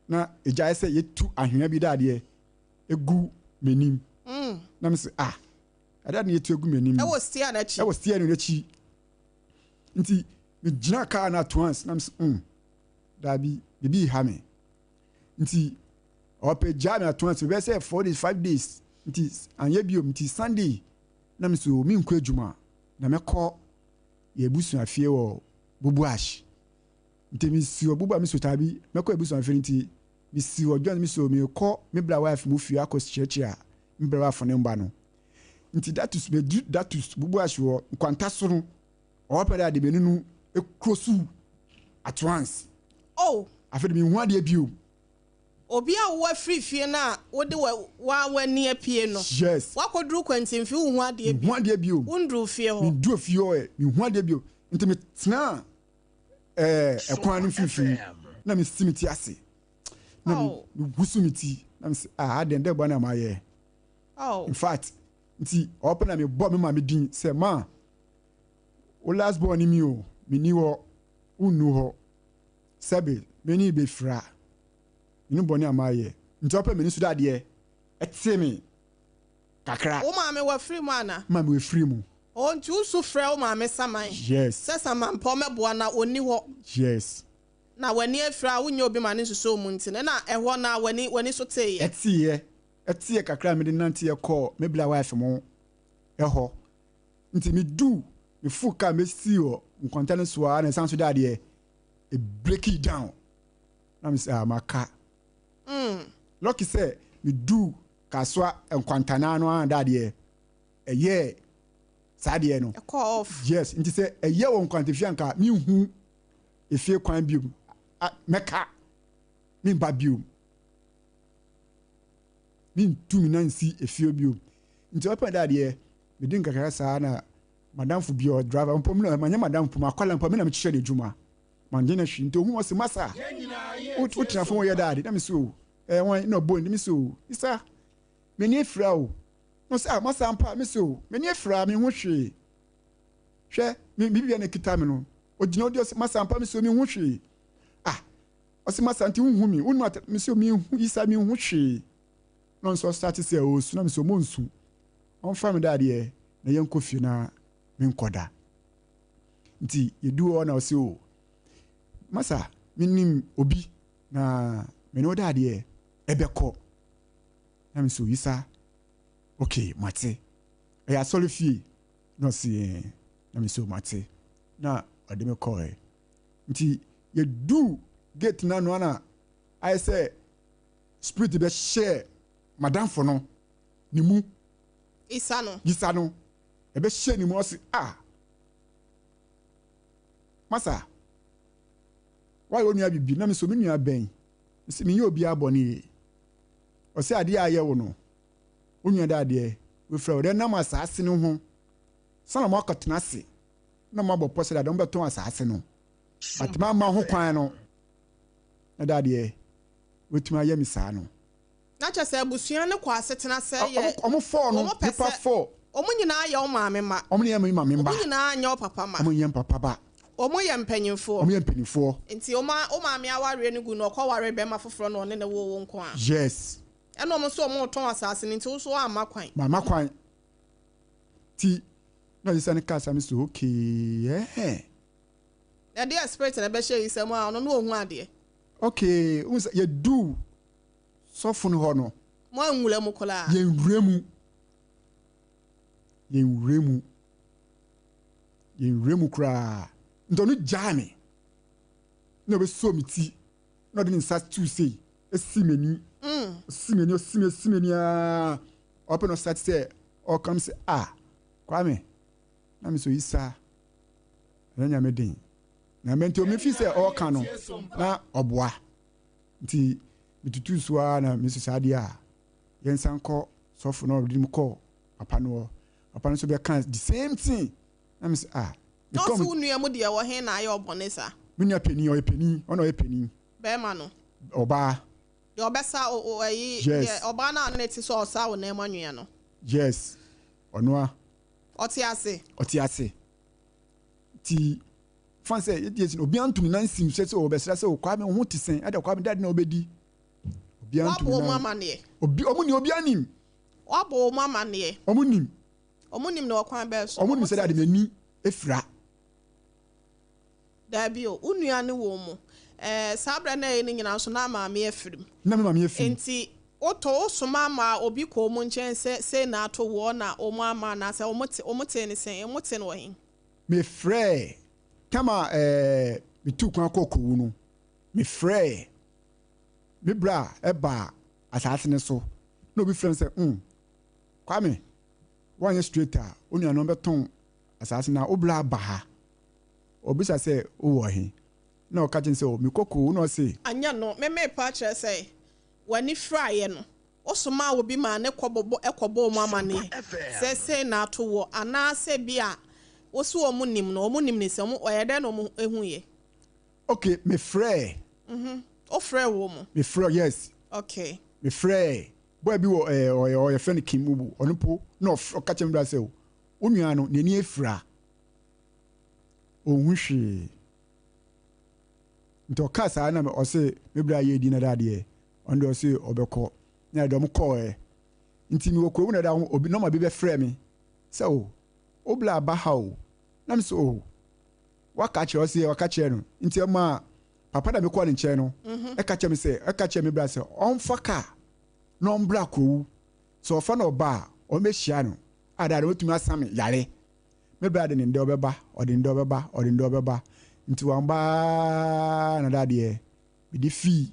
na ɛgyae sɛ yɛtu ahwea bi dadeɛ egu m'anim. Na me sɛ ah, adeɛ na yɛtu egu m'anim ɛwɔ steer n'akyi, ɛwɔ steer no n'akyi. Nti megyina car no at once na me sɛ daabi, biribi ha me. Nti ɔpɛ gyaa me at once, bɛyɛ sɛ 4 days, 5 days, nti anyɛ biom. Nti Sunday na me so menkɔ adwuma na mɛkɔ yɛ abusua fie wɔ Bubuash. Nti mesi wɔ Bubu a, me so taabi mɛkɔ abusua fie. Nti mesi wɔ John, me so mekɔ me bra wife mu fie akɔ kyerɛkyerɛ a me bra wife ne mba no. Nti datus medu datus Bubuash wɔ nkwanta so no, ɔwɔ pɛ dɛ ade m'ani no ekuro so at once. Oh. Afei de mehu adeɛ bio. Obi a wowɔ afiri fie no a wode wa w'ani apue no. Yes. Wakɔduru kwantimfi, wohu adeɛ bio. Mehu adeɛ bio. Wonduru fie hɔ. Menduru fie hɔ ɛ, mehu adeɛ bio. Nti metena ɛkwan no mfimfini na mesi me ti ase na megusu me ti na mesi ah, adeɛ dɛ bɔ na mayɛ. Oh. In fact, nti ɔpɛ na mebɔ me ma me din sɛ ma wo last born ni mi o, menni hɔ, wonnu hɔ, sɛbe m'ani bɛfira mene bɔne a mayɛ. Nti ɔpɛ m'ani so dɛ adeɛ ɛte me kakra. Wo maame wafiri mu ana? Ma me wafiri mu. O, nti wosu frɛ wo maame saman Yes. sɛ saman pɔ mɛboa na ɔnni hɔ. Yes. Na w'ani afiri a wonyɛ obi ma ne nsuso mu nti no na ɛhɔ na w'ani so teeɛ. Ɛteeɛ kakra a mede nanteɛ kɔɔ me bla wife mo ɛhɔ. Nti medu mefu kaa mesi wɔ nkwanta no so a na ɛsan so dɛ adeɛ e break it down na me sɛ ah, maka. Lucky sɛ medu Kasoa nkwantana no a da adeɛ ɛyɛ saa adeɛ no. Ɛkɔ off. Yes, nti sɛ ɛyɛ wɔ nkwantafie anka menhu efie kwan biom, mɛka memba biom, mentumi na nsi efie biom. Nti ɔpɛ dɛ adeɛ mede nkakra saa na madamfo bi ɔ driver mpo mi na manyɛ madamfo ma akwala mpo mi na mekyerɛ no adwuma, mangye no hwee. Nti ohun ɔse, "Masa, wotena fam wɔyɛ daade?" Na me so o ɛɛ wɔn na ɔbɔ ne mi so o, isa m'ani afira o. Na ɔsɛ, "Ah, masa, mpa." Me so o, m'ani afira, me ho hwee. Hwɛ me bibia na kita me no, ogyina odi. Ɔsɛ, "Masa, mpa." Me so me ho hwee. Ah, ɔsɛ, "Masa, nti wohu mi wonu ata?" Me so me hu, isa me ho hwee. Na ɔnso ɔstart sɛ ɔɔsu na me so mo nsu, ɔmfa me dadeɛ na yɛnkɔ fie na menkɔda. Nti yɛdu hɔ na ɔsɛ o, "Masa, menim obi na mene wo dadeɛ ɛbɛkɔ." Na me so, "Yisa, ok, mate. Ɛyɛ asɔre fie?" Na ɔse ɛɛ. Na me so mate. Na ɔde me kɔɛ. Nti yɛdu gate no ano ana ayɛ sɛ spirit bɛhyɛ madamfo no ne mu. Isa no. Yisa no ɛbɛhyɛ ne mu. Ɔse, "Ah, masa, wayɛ wo nua bibi?" Na me so me nua bɛn? Mesi menyɛ obiara bɔne ye. Ɔsɛ adeɛ a ayɛ wo no, wo nua dɛ adeɛ wefrɛ wo dɛ nam asaase no ho sana mo akɔtena ase na mo abɔ pɔ sɛ dade mo bɛtɔn asaase no, but ma ma ho kwan no na dɛ adeɛ wetumi ayɛ me saa no. Na kyerɛ sɛ abusua no kɔ asetena sɛ yɛ ɔmo fɔɔ no Ɔmo pɛ nipa sɛ fɔɔ. Ɔmo nyinaa yɛ wo maame ma. Ɔmo ne yɛ me maame mba. Ɔmo nyinaa nyɛ wo papa ma. Ɔmo nyɛ papa ba. Ɔmo yɛ mpanyinfoɔ. Ɔmo yɛ mpanyinfoɔ. Nti wo maame awareɛ no gu no, ɔkɔ ware bɛrima foforɔ na ɔne ne wo wo nko a. Ɛna ɔmo nso ɔmo tɔn asase no, nti wo nso amma kwan. Mama kwan ti na ɔyɛ sɛ ne kaa sa mi so okay ɛhɛn. Na ɛdeɛ spirit na ɛbɛhyɛ yi sɛ mu a ɔno no ohu adeɛ. Okay, n sɛ yɛdu sɔfo no hɔ no. Mo anwura mu koraa. Yɛnwura mu, yɛnwura mu, yɛnwura mu koraa. Nti ɔno gyaa me na ɔbɛsɔ me ti na ɔde ne nsa tu sei esi m'ani. Ɔsi m'ani, ɔsi m'ani, ɔsi m'ani aa, ɔpɛ na ɔstart sɛ ɔkam sɛ, "Ah, Kwame." Na me so yi saa ɛnyɛ Nyame den na mɛ. Nti omi fi sɛ ɔɔka no na ɔboa, nti metutu so ara na meso saa adeɛ a yɛnsan kɔ sɔfo na ɔde mu kɔɔ papa no hɔ. Papa no nso bɛka the same thing na me sɛ ah. Na ɔsi wo nua mu deɛ wɔ he na ayɛ ɔbɔne saa? Me nua panin, ɔyɛ panin, ɔna ɔyɛ panin. Bɛrima no. Ɔbaa. Deɛ ɔbɛsa o o ɛyi Yes. deɛ ɔbaa no a ɔne no te sɛ ɔsa wo nan mu anwea no. Yes, ɔno a. Ɔte ase. Ɔte ase. Nti fan sɛ yɛdi esi no obiara ntumi nan sim sɛ sɛ ɔbɛsra sɛ o Kwame wo ho te sɛn ɛda Kwame dade na ɔbɛdi. Obiara Wabɔ ntumi wɔn nan. amaneɛ. Obi ɔmo ni obiara nim. Wabɔ wɔn amaneɛ. Ɔmo nim. Ɔmo nim na ɔkwan bɛɛ so. Ɔmo nim sɛ dade m'ani efira. Daabi o, wo nua ne wɔn mu. Ɛɛ, saa berɛ na ɛyɛ no nyinaa nso na maame afiri mu. Na me maame afiri mu. Nti wotɔ wosoma ma obi kɔ wɔn nkyɛn sɛ sei na ato woɔ na wɔn ama anaasɛ wɔn te wɔn tee ne sɛn? Wɔn te no wɔ he? Mefrɛɛ, tam a ɛɛ metuu kwan kɔɔ Kowu no, mefrɛɛ me bra ɛbaa asaase no so na obi frɛ me sɛ, mm, Kwame, woanyɛ straight a, wo nuanom bɛtɔn asaase no na wo bra aba ha. Ɔbisa sɛ, Wowɔ he? Na ɔka kyerɛ no sɛ, O, mekɔ Kowu. Na ɔse. Anyɛ no, me merepa akyerɛ sɛ, w'ani firaeɛ no, wosomaa obi maa ne kɔ bɔbɔ kɔbɔɔ mu amaneɛ sɛ sei na ato woɔ, anaasɛ bi a wose wɔn nim no, wɔn nim no sɛ, wɔn, ɛyɛ dɛn na wɔn huiɛ? Ok, mefrɛɛ. Mhm, wofrɛɛ wɔn? Mefrɛɛ, yes. Ok. Mefrɛɛ, boy bi wɔ ɛɛ, ɔyɛ, ɔyɛ, yɛfrɛ no Kim Ubu, ɔno mpo na ɔfrɛ, ɔka kyerɛɛ me bra sɛ, o, wo nua no, n'ani afira. Ɔnhu hwee. Nti ɔkaa saa na ɔse me bra yɛ di na da adeɛ ɔno deɛ ɔse ɔbɛkɔ na ɛdɔm kɔɔɛ. Nti mewɔ kurom na da obi nɔma bi bɛfrɛ me sɛ o wo bra aba ha o na me sɛ o waka kyerɛ ɔse waka kyerɛ no nti ɛma papa na mekɔɔ ne nkyɛn no ɛka kyerɛ me sɛ ɛka kyerɛ me bra sɛ ɔmfa kaa na ɔmbra kurowu sɛ ɔfa na ɔba a ɔmbɛhyia no a da no ɔbɛtumi asa me yare. Me bra de ne ndɛ ɔbɛba, ɔde ndɛ ɔbɛba, ɔde ndɛ ɔbɛba. Nti wamba aa na da deɛ mede fii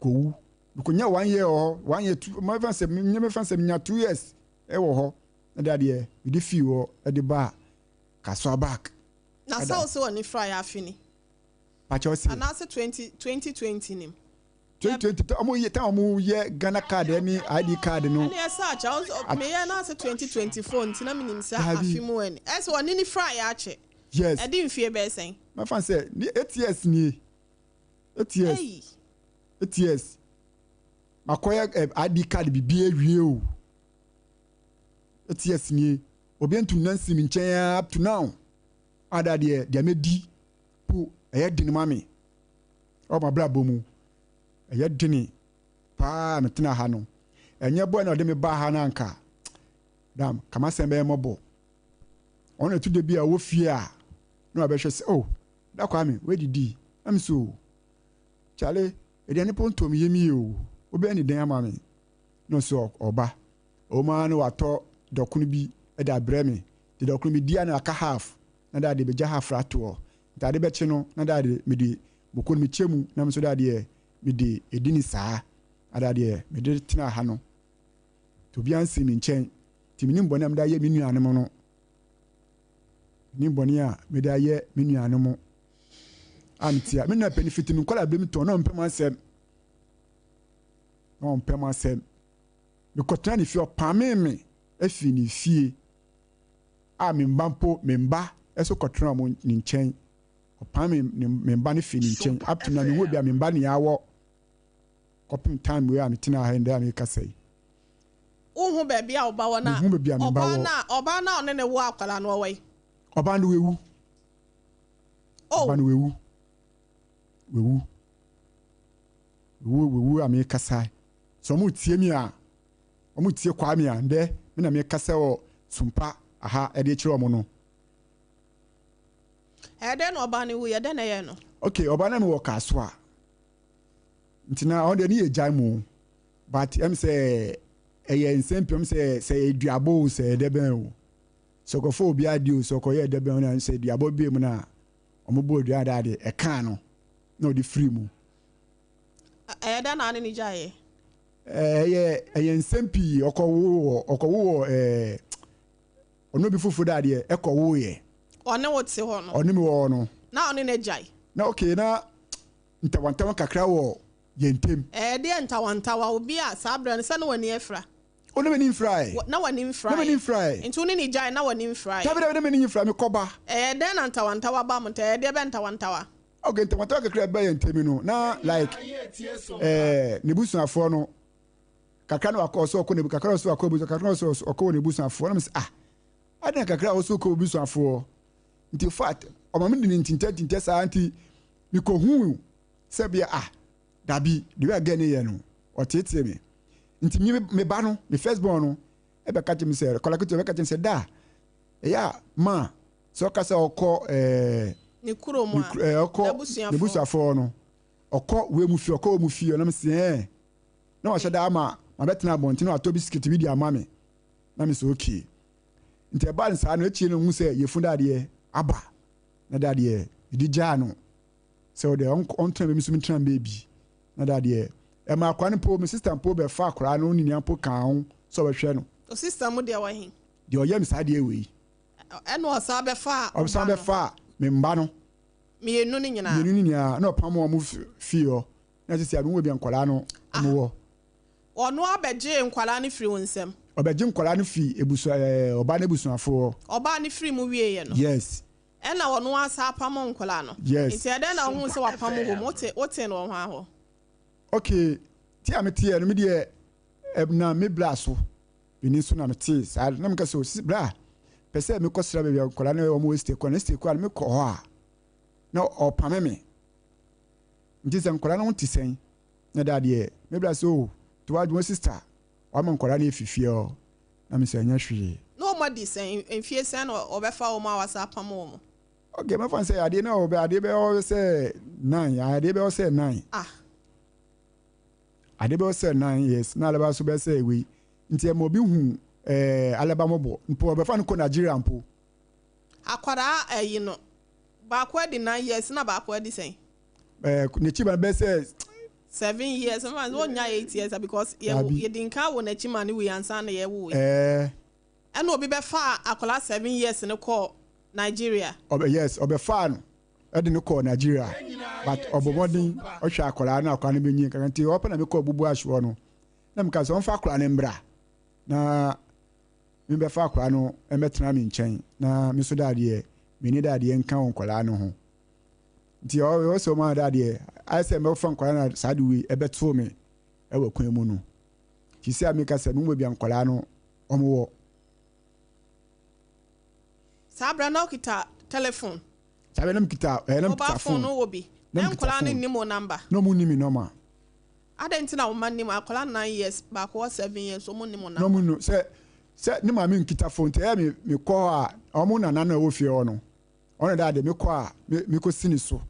Kowu. Mekonya one year wɔ hɔ, one year, two, mɛfa sɛ, mɛfa sɛ menya 2 years ɛwɔ hɔ. Na da deɛ mede fii hɔ ɛde baa Kasoa back. Na sɛ wo sɛ w'ani fira yɛ afe ni? Pakyɛ ɔse. Anaasɛ 2020 nim? 2020 ɔmo yɛ time ɔmo yɛ Ghana card ɛne ID card no. Ɛne ɛsɛ akyɛ ɔnso meyɛ na ase 2024 nti na menim sɛ afe mu ɛni ɛsɛ ɔne ne fira yɛ akyɛ. Yes. Ɛde mfie bɛyɛ sɛn? Mɛfa sɛ ne 8 years nie, 8 years. 8 years makɔyɛ ID card bibi awie o, 8 years nie obi ntum nansi mi nkyɛn up to now. Ada deɛ deɛ mɛdi po ɛyɛ den ma me ɔma abrabɔ mu ɛyɛ dene paa. Metena ha no ɛnyɛ bɔɛ na ɔde me baa ha no anka dam kama sɛn bɛyɛ mɔbɔ ɔno ɛto de bi a ɔwɔ fie a na wabɛhwɛ sɛ oh da Kwame wedidi na me so kyale aduane po ntɔm yɛ mi o wobɛyɛ ne dɛn ama me na ɔsɛ ɔba ɔmo na watɔ dɔkono bi ɛde abrɛ me de dɔkono bi di a na aka half na da de bɛgya half atoɔ nti ade bɛkye no na da de mede moko no mekyɛ mu na me nso da deɛ mede edi ne saa ada deɛ mede tena ha no nti obiara nsi me nkyɛn nti menim bɔne a mede ayɛ me nuanom no, menim bɔne a mede ayɛ me nuanom a metia me nua panyin fiti me nkɔla bere mu tɔn na ɔmpɛ mu asɛm na ɔmpɛ mu asɛm. Mekɔtena ne fie, ɔpamee me afi ne fie a me mba mpo me mba ɛso kɔtena ɔmo ne nkyɛn. Ɔpam me mba no fi ne nkyɛn up to now mehu obi a me mba ne awɔ kɔpem time wei a metena ha ndɛ a mekasa yi. Wohu baabi a ɔba wɔ na mehu baabi a me mba wɔ. Na ɔbaa na ɔne ne wo akwadaa no ɔwɔ yi? Ɔbaa no wewu. Oh. Ɔbaa no wewu, wewu, wewu, wewu a mekasa sɛ ɔmo tie mi a ɔmo tie Kwame a ndɛ me na mekasa wɔ Sumpa aha ɛde kyerɛ ɔmo no. Ɛyɛ dɛn na ɔbaa no wu yɛ dɛn na ɛyɛ no? Okay, ɔbaa no mi wɔ Kasoa nti na ɔno deɛ ne yɛ gyae mu but sɛ ɛyɛ nsɛm pɛm sɛ ɛyɛ duabɔ o, sɛ ɛyɛ dɛbɛn o, sɛ ɔkɔfo obi adi o, sɛ ɔkɔyɛ dɛbɛn o, na sɛ duabɔ bie mu na ɔmo bɔ dua da de ɛkaa no na ɔde firi mu. Ɛyɛ dɛn na ane ne gyaeɛ? Ɛyɛ nsɛm pii. Ɔkɔwo wɔ ɔno obi foforɔ da adeɛ ɛkɔwo yɛ. Ɔne wo te hɔ no? Ɔne mi wɔ hɔ no. Na ɔne ne gyae? Na okay, na ntawantawa kakra wɔ yɛn ntam. Ɛyɛ deɛ ntawantawa? Obi a saa berɛ no sɛ ne w'ani afira? O, ne m'ani nfira yɛ. Na w'ani mfira? Ne m'ani nfira yɛ. Nti wo ne ne gyae na w'ani mfira yɛ? Dabi dabi, ne m'ani nfira, mi kɔba. Ɛyɛ dɛn na ntawantawa ba mo nta? Ɛyɛ deɛ bɛ ntawantawa? Okay, ntɛmɔtɔ kakra ɛbɛ yɛn ntɛmi no na like ɛɛ ne busuafoɔ no kakra na wakɔ ɔsɛ ɔkɔ ne kakra ɔsɛ ɔkɔ ebusu kakra ɔsɛ ɔkɔ wɔ ne busuafoɔ na mo sɛ ah adan kakra ɔsɛ ɔkɔ busuafoɔ nti fat ɔma mi di ne ntintɛ ntintɛ saa nti mi kɔ hu sɛ bia ah dabi de wi agɛ ne yɛ no ɔtetee mi nti mi mi ba no mi first born no ɛbɛka kyerɛ mi sɛ kɔla ketewa ɛbɛka kyerɛ mi sɛ da ɛyɛ a ma sɛ ɔka sɛ ɔkɔ ɛɛ. Ne kurom a ɔkɔ n'abusuafoɔ no ɔkɔ wei mu fie ɔkɔ wei mu fie ɔnam sɛ ɛɛ na wahyɛ da ama ma bɛtena abɔnten na watɔ bisikiti bi di ama mi na mi sɛ okay nti ɛbaa no saa no ekyir no hu sɛ yɛfun dadeɛ aba na dadeɛ yɛde gyaa no sɛ ɔde ɔntena baabi nso ntena baabi na dadeɛ ɛma akora no mpo mi sister mpo bɛfa akora no ne nua mpo kaa ho sɛ ɔbɛhwɛ no. O sister mu deɛ wɔ he? Deɛ ɔyɛ mi saa deɛ wei. Ɛna ɔsan bɛfa. Ɔsan bɛfa me mba no. Mmienu no nyinaa. Mmienu no nyinaa na ɔpam wɔn fie hɔ na sisi a mehu baabi a nkwadaa no wɔn wɔ. Ɔno abɛgye nkwadaa no firi wo nsam. Ɔbɛgye nkwadaa no firi ebusua ɛɛ ɔbaa no ebusuafoɔ. Ɔbaa no firi mu wie yɛ no. Yes. Ɛna ɔno asa apam nkwadaa no. Yes. Nti ɛdɛn na ohun sɛ wapam wɔ mu wote wote no wɔ hwan hɔ? Okay, ti a mete yɛ no me deɛ ɛna me bla so meni so na mete saa na meka sɛ osi bra pɛ sɛ mekɔ sra baabi a nkwadaa no wɔn wɔ state kɔ na state kɔ a mekɔ hɔ a na ɔpame me nti sɛ nkwadaa no ho te sɛn na da deɛ me bra sɛ o to adwuma sister wama nkwadaa no efi fie hɔ na me sɛ ɛnyɛ hwee. Na wɔn adi sɛn mfie sɛn na ɔbɛfa wɔn a wasa apam wɔn? Okay, mɛfa sɛ adeɛ na ɔbɛ adeɛ bɛyɛ sɛ 9 adeɛ bɛyɛ sɛ 9. Ah. Adeɛ bɛyɛ sɛ 9 years na alaba so bɛyɛ sɛ wei nti ɛma obi hu ɛɛ alaba mɔbɔ mpo ɔbɛfa no kɔ Nigeria mpo. Akwadaa ɛyi no baako adi 9 years na baako adi sɛn? Ɛɛ n'akyi ba bɛyɛ sɛ. 7 years mfa sɛ ɔnya 8 years because yɛ yɛdi nka wɔ n'akyi ma ne wei ansa na yɛwo wei. Ɛɛ. Ɛna obi bɛfa akwadaa 7 years no kɔ Nigeria. Ɔbɛ yes ɔbɛfa no ɛde no kɔ Nigeria but ɔbɔ mmɔden ɔhwɛ akwadaa no akwadaa no bɛnyin kakra nti ɔpɛ na mekɔ bubu ahyeɔ no na meka sɛ ɔmfa akwadaa no mbra na mebɛfa akwadaa no mbɛtena me nkyɛn na me nso dadeɛ meni dadeɛ nka wɔ nkwadaa no ho nti ɔwɔ sɛ ɔma dadeɛ ayɛ sɛ mɛfa nkwadaa no saa de wei ɛbɛtoo me ɛwɔ kwan mu no nti sɛ meka sɛ mewɔ bia nkwadaa no ɔmo wɔ. Saa berɛ na wokita telephone? Saa berɛ na mekita ɛɛ na mekita phone. Mobile phone no wɔ bi. Na nkwadaa no nim wo number? Na ɔmo nim me number. Adɛn nti na wo mma nim akwadaa 9 years baako wɔ 7 years ɔmo nim wo number? Na ɔmo nim sɛ sɛ ne maame nkita phone nti ɛyɛ me mekɔ hɔ a ɔmo nana no a ɛwɔ fie hɔ no ɔno da de mekɔ a me mekɔ si ne so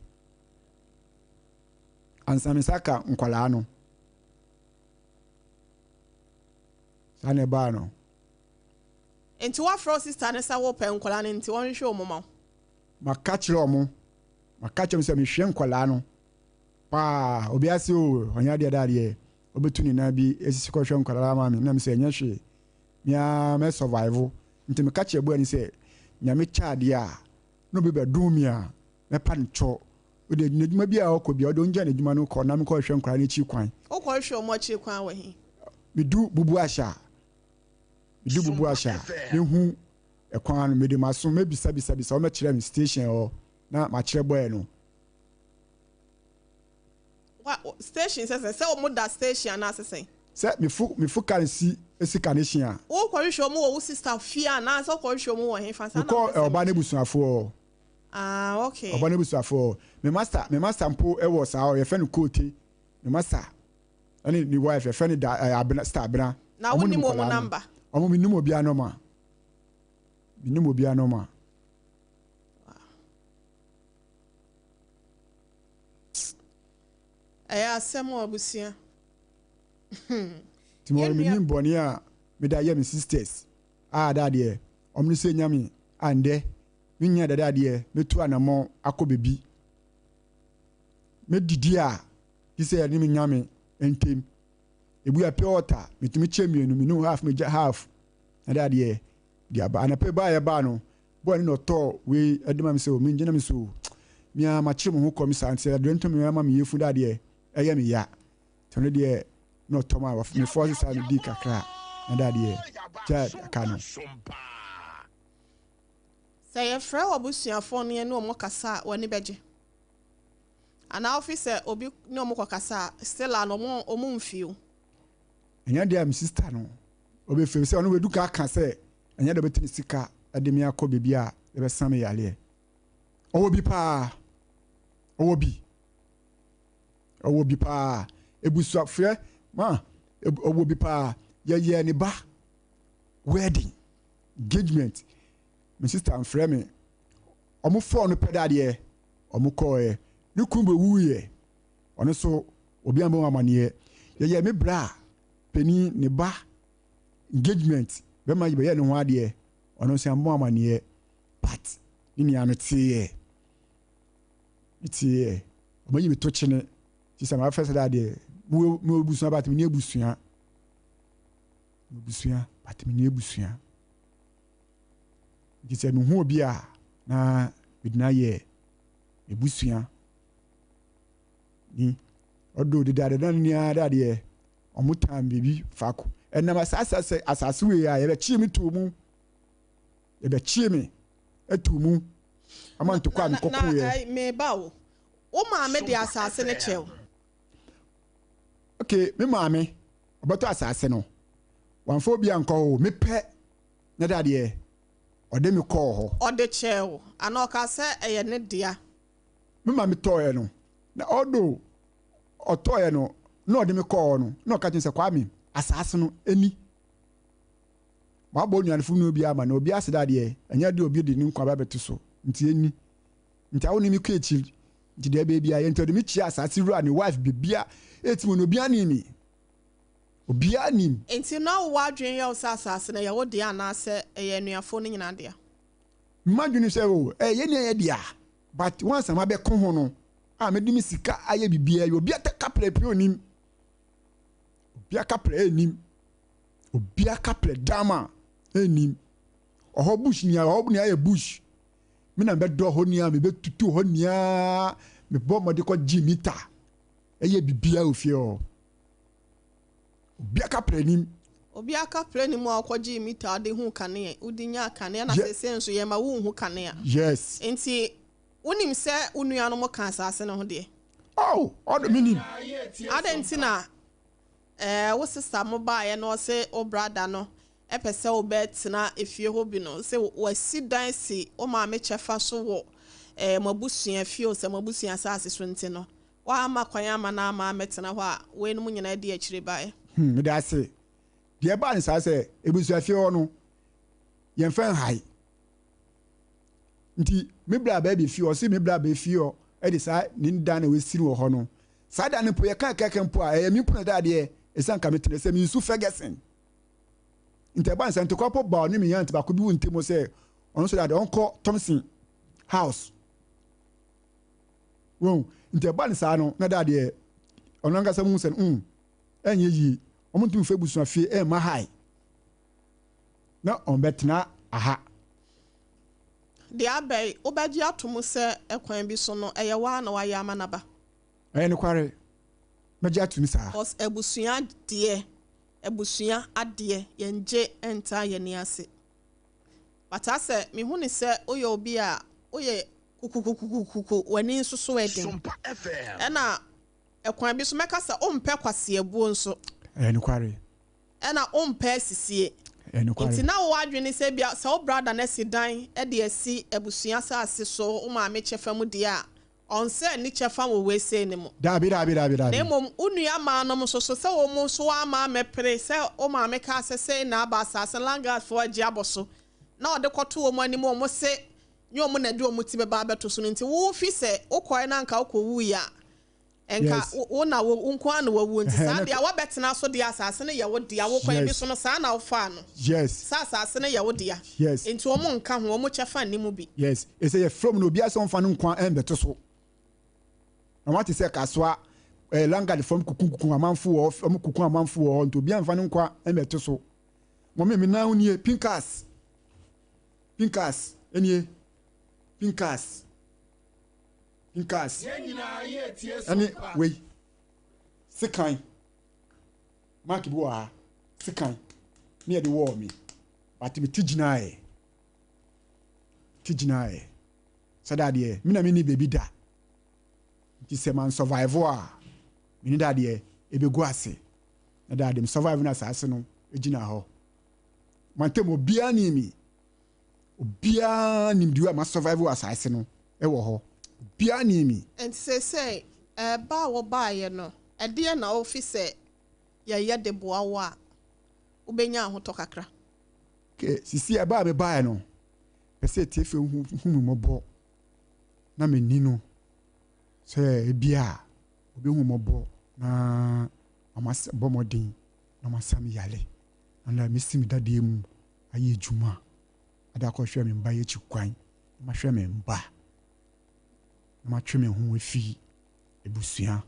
ansa me nsa ka nkwadaa no saa na ɛbaa no. Nti woafrɛ wo sister no sɛ wopɛ nkwadaa no nti ɔnhwehwɛ wɔn ma wo? Maka kyerɛ wɔn, maka kyerɛ wɔn sɛ mehwɛ nkwadaa no paa. Obi ase o, ɔnyɛ adeɛ da adeɛ. Ɔbɛtu ne nan bi esisi kɔhwɛ nkwadaa ama me. Na me sɛ ɛnyɛ hwee. Me ara mɛ survive. Nti meka kyerɛ boy no sɛ Nyame kyɛ adeɛ a na obi bɛdom me a mɛpa no kyɛw. Ɔde n'adwuma bi a ɔkɔ bi a ɔde ɔngya n'adwuma no kɔ na mekɔhwehwɛ nkwadaa no akyi kwan. Wokɔhwehwɛ wɔn akyiri kwan wɔ he? Medu Bubu Ahyɛ a, medu Bubu Ahyɛ a, mehu ɛkwan no, mede m'aso mɛbisabisabisa wɔmɛkyerɛ me station hɔ na makyerɛ boy no. Wa station sɛ sɛ sɛ wɔn da station anaasɛ sɛn? Sɛ mefu mefu car si esi Kaneshie a. Wokɔhwehwɛ wɔn wɔ wo sister fie anaasɛ wokɔhwehwɛ wɔn wɔ he fa saa na Mekɔ mpɛ sɛ ɔbaa n'abusuafoɔ. Ah, okay. Ɔbaa n'abusuafoɔ. Me master me master mpo wɔ saa hɔ yɛfrɛ no Koote. Me master ɛne ne wife yɛfrɛ no da ɛɛ Abena sister Abena. Na Wɔn nim wonim wɔn nkwadaa no. number? Wɔn menim obiara nɔma. Menim obiara nɔma. Ɛyɛ asɛm o abusua. Nti mo menim bɔne a mede ayɛ me sisters a da adeɛ wɔn no sɛ nya me a ndɛ menya dada adeɛ mɛtu anamɔ akɔ baabi mɛdidi a gye sɛ ɛne me nya me ntem ebu a pure water metumi kyɛ mmienu menu half megya half na da adeɛ de aba anapa ba a yɛbaa no boy no na ɔtɔɔ wei ɛde ma me sɛ o mengyina me so mea makyere mo ho kɔm saa nti aduane ntɔ me ama me yɛfu da adeɛ ɛyɛ me ya nti ɔno deɛ na ɔtɔ ma me fɔɔse saa medi kakra na da adeɛ gya aka no. Sɛ yɛfrɛ w'abusuafoɔ no yɛne wɔn kasa a, w'ani bɛgye? Anaa wofi sɛ obi ne ɔmo kɔkasa a, still a no ɔmo mfi wo? Ɛnyɛ deɛ a me sister no ɔbɛfiri sɛ ɔno wadu ka aka sɛ ɛnyɛ deɛ ɔbɛtene sika de me akɔ baabi a yɛbɛsa me yareɛ. Ɔwɔ bi paa, ɔwɔ bi, ɔwɔ bi paa. Ebusuafrɛ ma ɔwɔ bi paa. Yɛyɛ ne ba wedding engagement. Me sister mfrɛ me. Ɔmo fɔɔ no pɛ dadeɛ ɔmo kɔɔɛ. Ne kunu bɛwuiɛ. Ɔno nso obi ambɔ mu amaneɛ. Yɛyɛ me bra panin ne ba engagement bɛma bɛyɛ ne ho adeɛ. Ɔno nso ambɔ mu amaneɛ but ne nua meteeɛ. Meteeɛ. Ɔmo ayi me to kyene. Nti sɛ mafɛ sɛ dadeɛ mewɔ abusua but menni abusua. Mewɔ abusua but menni abusua. Nti sɛ mehu obi a na mede no ayɛ m'abusua ni. Ɔdɔ dedaada na ne ara dadeɛ ɔmo tan biribi faako. Ɛnam asase sɛ asase wei a yɛbɛkyee me too mu. Yɛbɛkyee me too mu ama ntokwa a mekɔkoeɛ. Meba o, wo maame de asase no kyɛ wo? Okay, me maame ɔbɛtɔ asase no. Wamfa obi ankɔ hɔ o, mepɛ na dadeɛ ɔde me kɔɔ hɔ. Ɔde kyɛɛ wo anaa ɔkaa sɛ ɛyɛ ne dea? Me maame tɔɔɛ no, na although ɔtɔɔɛ no na ɔde me kɔɔ hɔ no, na ɔka kyerɛ me sɛ Kwame, asaase no ni. Mabɔ onuanofo no bi ama na obi ase dadeɛ, ɛnyɛ adeɛ obi de ne nkwa ba bɛto so, nti ɛni. Nti awo ne me kɔ akyiri, nti deɛ ɛbɛyɛ biara yɛ, nti ɔde me kyia asaase wura ne wife bebia ɛti mu no obiara nim me. Obiara nim. Nti na wowɔ adwene yɛ wo sɛ asaase no ɛyɛ wo dea anaasɛ ɛyɛ anuafoɔ no nyinaa dea? M'adwene sɛ oh ɛyɛ yɛn nyinaa yɛ dea but once a mabɛko ho no a mede me sika ayɛ biribiara yi obiara kaprɛ pii onim. Obiara kaprɛ nnim. Obiara kaprɛ dama nnim. Ɔhɔ bush nia ɔhɔ nia yɛ bush. Me na mebɛdɔ hɔ nia mebɛtutu hɔ nia mebɔ mmɔde kɔ gye mita ɛyɛ biribiara wɔ fie hɔ. Obi aka prɛ nim. Obi aka prɛ nim a ɔkɔgyee mita ɔde hu kanea, wode nyaa kanea na seesei nso yɛma wonhu kanea. Yes. Nti wonim sɛ wo nuanom ka asase no ho deɛ? Oh, ɔdo menim. Adɛn nti na eh, wo sista mo baeɛ na ɔse wo brada no pɛ sɛ wobɛtena efie hɔ bi no, sɛ wasi dan si wo maame kyɛfa so wɔ eh, mo abusua fie o, sɛ mo abusua asase so nti no, Woamma kwan amma no amma ammɛtena hɔ a weinom nyinaa dii akyire baeɛ. Hmm, meda ase. Deɛ ɛbaa ne saa sɛ, abusuafie hɔ no, yɛmfa nhae. Nti, me bra baa bɛfie hɔ, ɔse me bra bɛfie hɔ de saa ne dan na wasi no wɔ hɔ no. Saa dan no mpo, yɛka kɛkɛ mpo a, ɛyɛ me mpo na ɛda adeɛ, ɛsiane nka metena sɛ mensu Ferguson. Nti ɛbaa ne saa, ntɔkwa mpo baa ɔne me aunt baako bi wɔ ntam sɛ, ɔno nso de adeɛ ɔnkɔ Thompson house. Wɔn nti ɛba no saa no na da deɛ ɔno ankasa mu sɛ mm ɛnyɛ yie wɔn ntumi fɛ busua fie ɛmma hae na wɔn bɛtena aha. Deɛ aba yi, wobɛgye ato mu sɛ ɛkwan bi so no ɛyɛ wo ara na woayɛ ama no aba? Ɛyɛ nokware, mɛgye ato mu saa. Cause abusua deɛ, abusua adeɛ yɛngye ntaa yɛn ani ase. But asɛ mehu no sɛ woyɛ obi a woyɛ kukukukukuku w'ani nso so ɛden. Ɛna ɛkwan bi so mɛka sɛ wompɛ kwaseabuo nso. Ɛyɛ nokware. Ɛna wompɛ asisie. Ɛyɛ nokware. Nti na wo adwene sɛ bia sɛ wo brada no asi dan de asi abusua asase so wo maame kyɛfa mu deɛ a Ɔnsɛ nni kyɛfa wɔ wei sei no mu. Daabi, daabi, daabi, daabi. Na mmom wo nua maanom nso so, sɛ wɔn nso wɔamma ammɛpere, sɛ wo maame kaa sɛ, Sei na aba asase no, Langasfoɔ agye abɔ so, na ɔde kɔto wɔn anim, wɔn se nyɛ wɔn na ɛde wɔn ti bɛba abɛto so no nti, wo fi sɛ wokɔe na anka wokɔwuiɛ a, nka wo na wo wo nko ara na wawu nti, saa deɛ a woabɛtena so deɛ asase no yɛ wo dea, wo kwan bi so no, saa na wofaa no, Yes. sɛ asase no yɛ wo dea, Yes. nti wɔn nka ho, wɔn kyɛfa nni mu bi. Yes. Ɛsɛ yɛfrɛ mu no obiara sɛ ɔmfa no nkwa ɛmbɛto so. Na wɔate sɛ kasoa eh, langard fam kukukuku amanfo wɔ hɔ, wɔn kuku amanfo wɔ hɔ, nti obiara mfa no nkwa ɛmbɛto so. Wɔn me nan nie, pinkas. Pinkas, ɛnie, pinkas. Pinkas. Ɛne wei, sekan. Mark bi wɔ ha, sekan. Ne yɛde wɔɔ me. But me ti gyinaeɛ. Ti gyinaeɛ. Sɛ da adeɛ, me na menni baabi da. Nti sɛ man survive a, mene da adeɛ ɛbɛgu ase. Na da adeɛ survive na asase no gyina hɔ. Mantam obiara ni mi. Obiara nim deɛ a ma survive wɔ asase no ɛwɔ hɔ. Obiara ni mi. Nti sɛ ɛba a wɔbaeɛ no, ɛdeɛ na wofi sɛ yɛyɛ de boa wo a wobɛnya ahotɔ kakra? Ke sisi ɛba a mebaeɛ no, pɛ sɛ etiefoɔ hu me mmɔbɔ na menni no sɛ ebia obi hu mmɔbɔ na ɔma bɔ mmɔden na ɔma sa me yale na mesi me dadeɛ mu ayɛ adwuma ade akɔhwɛ me mba yɛ akyi kwan na mahwɛ me mba na matwe me ho afi ebusua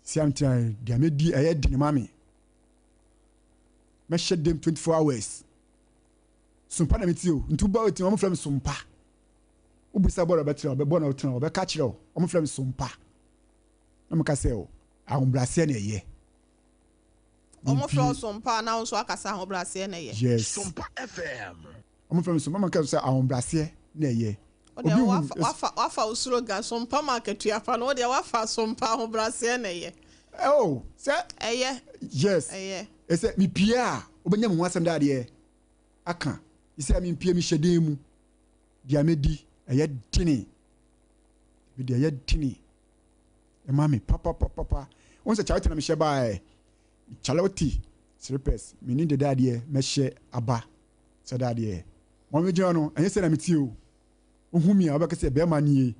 si am tena deɛ medi ɛyɛ den ma me. Mɛhyɛ dem 24 hours sompa na meti o, nti woba wetin, wɔn frɛ me sompa. Wobisa bɔɔl ɔbɛtena ɔbɛbɔ na ɔtena ɔbɛka kyerɛ o, wɔn frɛ me sompa na mo ka sɛ o ahobrɛaseɛ na ɛyɛ. Ɔmo frɛ wo sompa na wo nso akasa ahobrɛaseɛ na ɛyɛ. Yes. Sompa FM. Wɔn frɛ me sompa, mo ka sɛ ahobrɛaseɛ na ɛyɛ. Obi hu wafa wo slogan sompa ma akatua pa no, wo deɛ wafa sompa ahobrɛaseɛ na ɛyɛ. Oh, sɛ ɛyɛ. Yes. Ɛyɛ. Ɛsɛ mepie a wobɛnya me ho asɛm dadeɛ aka sɛ mempie mehyɛ dan mu deɛ medi ɛyɛ dene, deɛ ɛyɛ dene ɛma me papapapapa. Wɔn sɛ kyalɔte na mehyɛ baeɛ, kyalɔte slippers mene de dadeɛ mɛhyɛ aba sɛ dadeɛ wɔn megyina no ɛnyɛ sɛ na metie o. Wohu mi a wɔbɛka sɛ bɛrima nie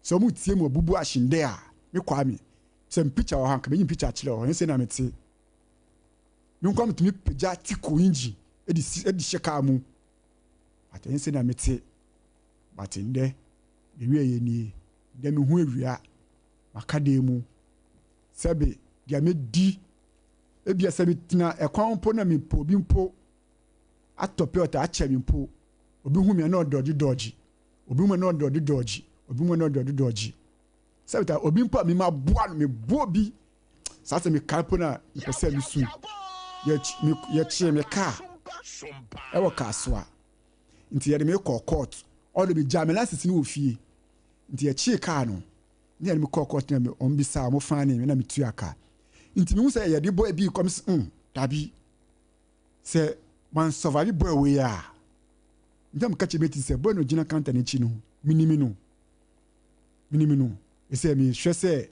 sɛ wɔn tie mu abubu ahyende a me kwa mi sɛ mpikya wɔ ha nka menyi mpikya kyerɛ hɔ, ɛnyɛ sɛ na mete. Me nkwa metumi pagya tiko engine ɛde si ɛde hyɛ kaa mu, but ɛnyɛ sɛ na mete. But ndɛ mewie yɛ nie, ndɛ mehu awia maka dan mu sɛbe deɛ medi ebia sɛ metena ɛkwan mpo na mepɛ obi mpo atɔ pɛɔta akyɛ me mpo, obi hu me a na ɔdɔgye dɔgye, obi hu me a na ɔdɔgye dɔgye, obi hu me a na ɔdɔgye dɔgye, sɛbe ta obi mpo a mema boa no meboa obi saa sɛ mekae mpo na mepɛ sɛ mesu. Yɛkyee me kaa ɛwɔ Kasoa nti yɛde me kɔɔ court, ɔde me gyaa me license no wɔ fie nti yɛkyee kaa no ne yɛde me kɔɔ court na ɔmo bisa ɔmo fan ne me na metua kaa nti mehu sɛ yɛde bɔ ebi kɔm sɛ dabi sɛ man survive boy wei a nti meka kyerɛ meti sɛ boy no gyina counter n'akyi no minimi no minimi no ɛsɛ mehwɛ sɛ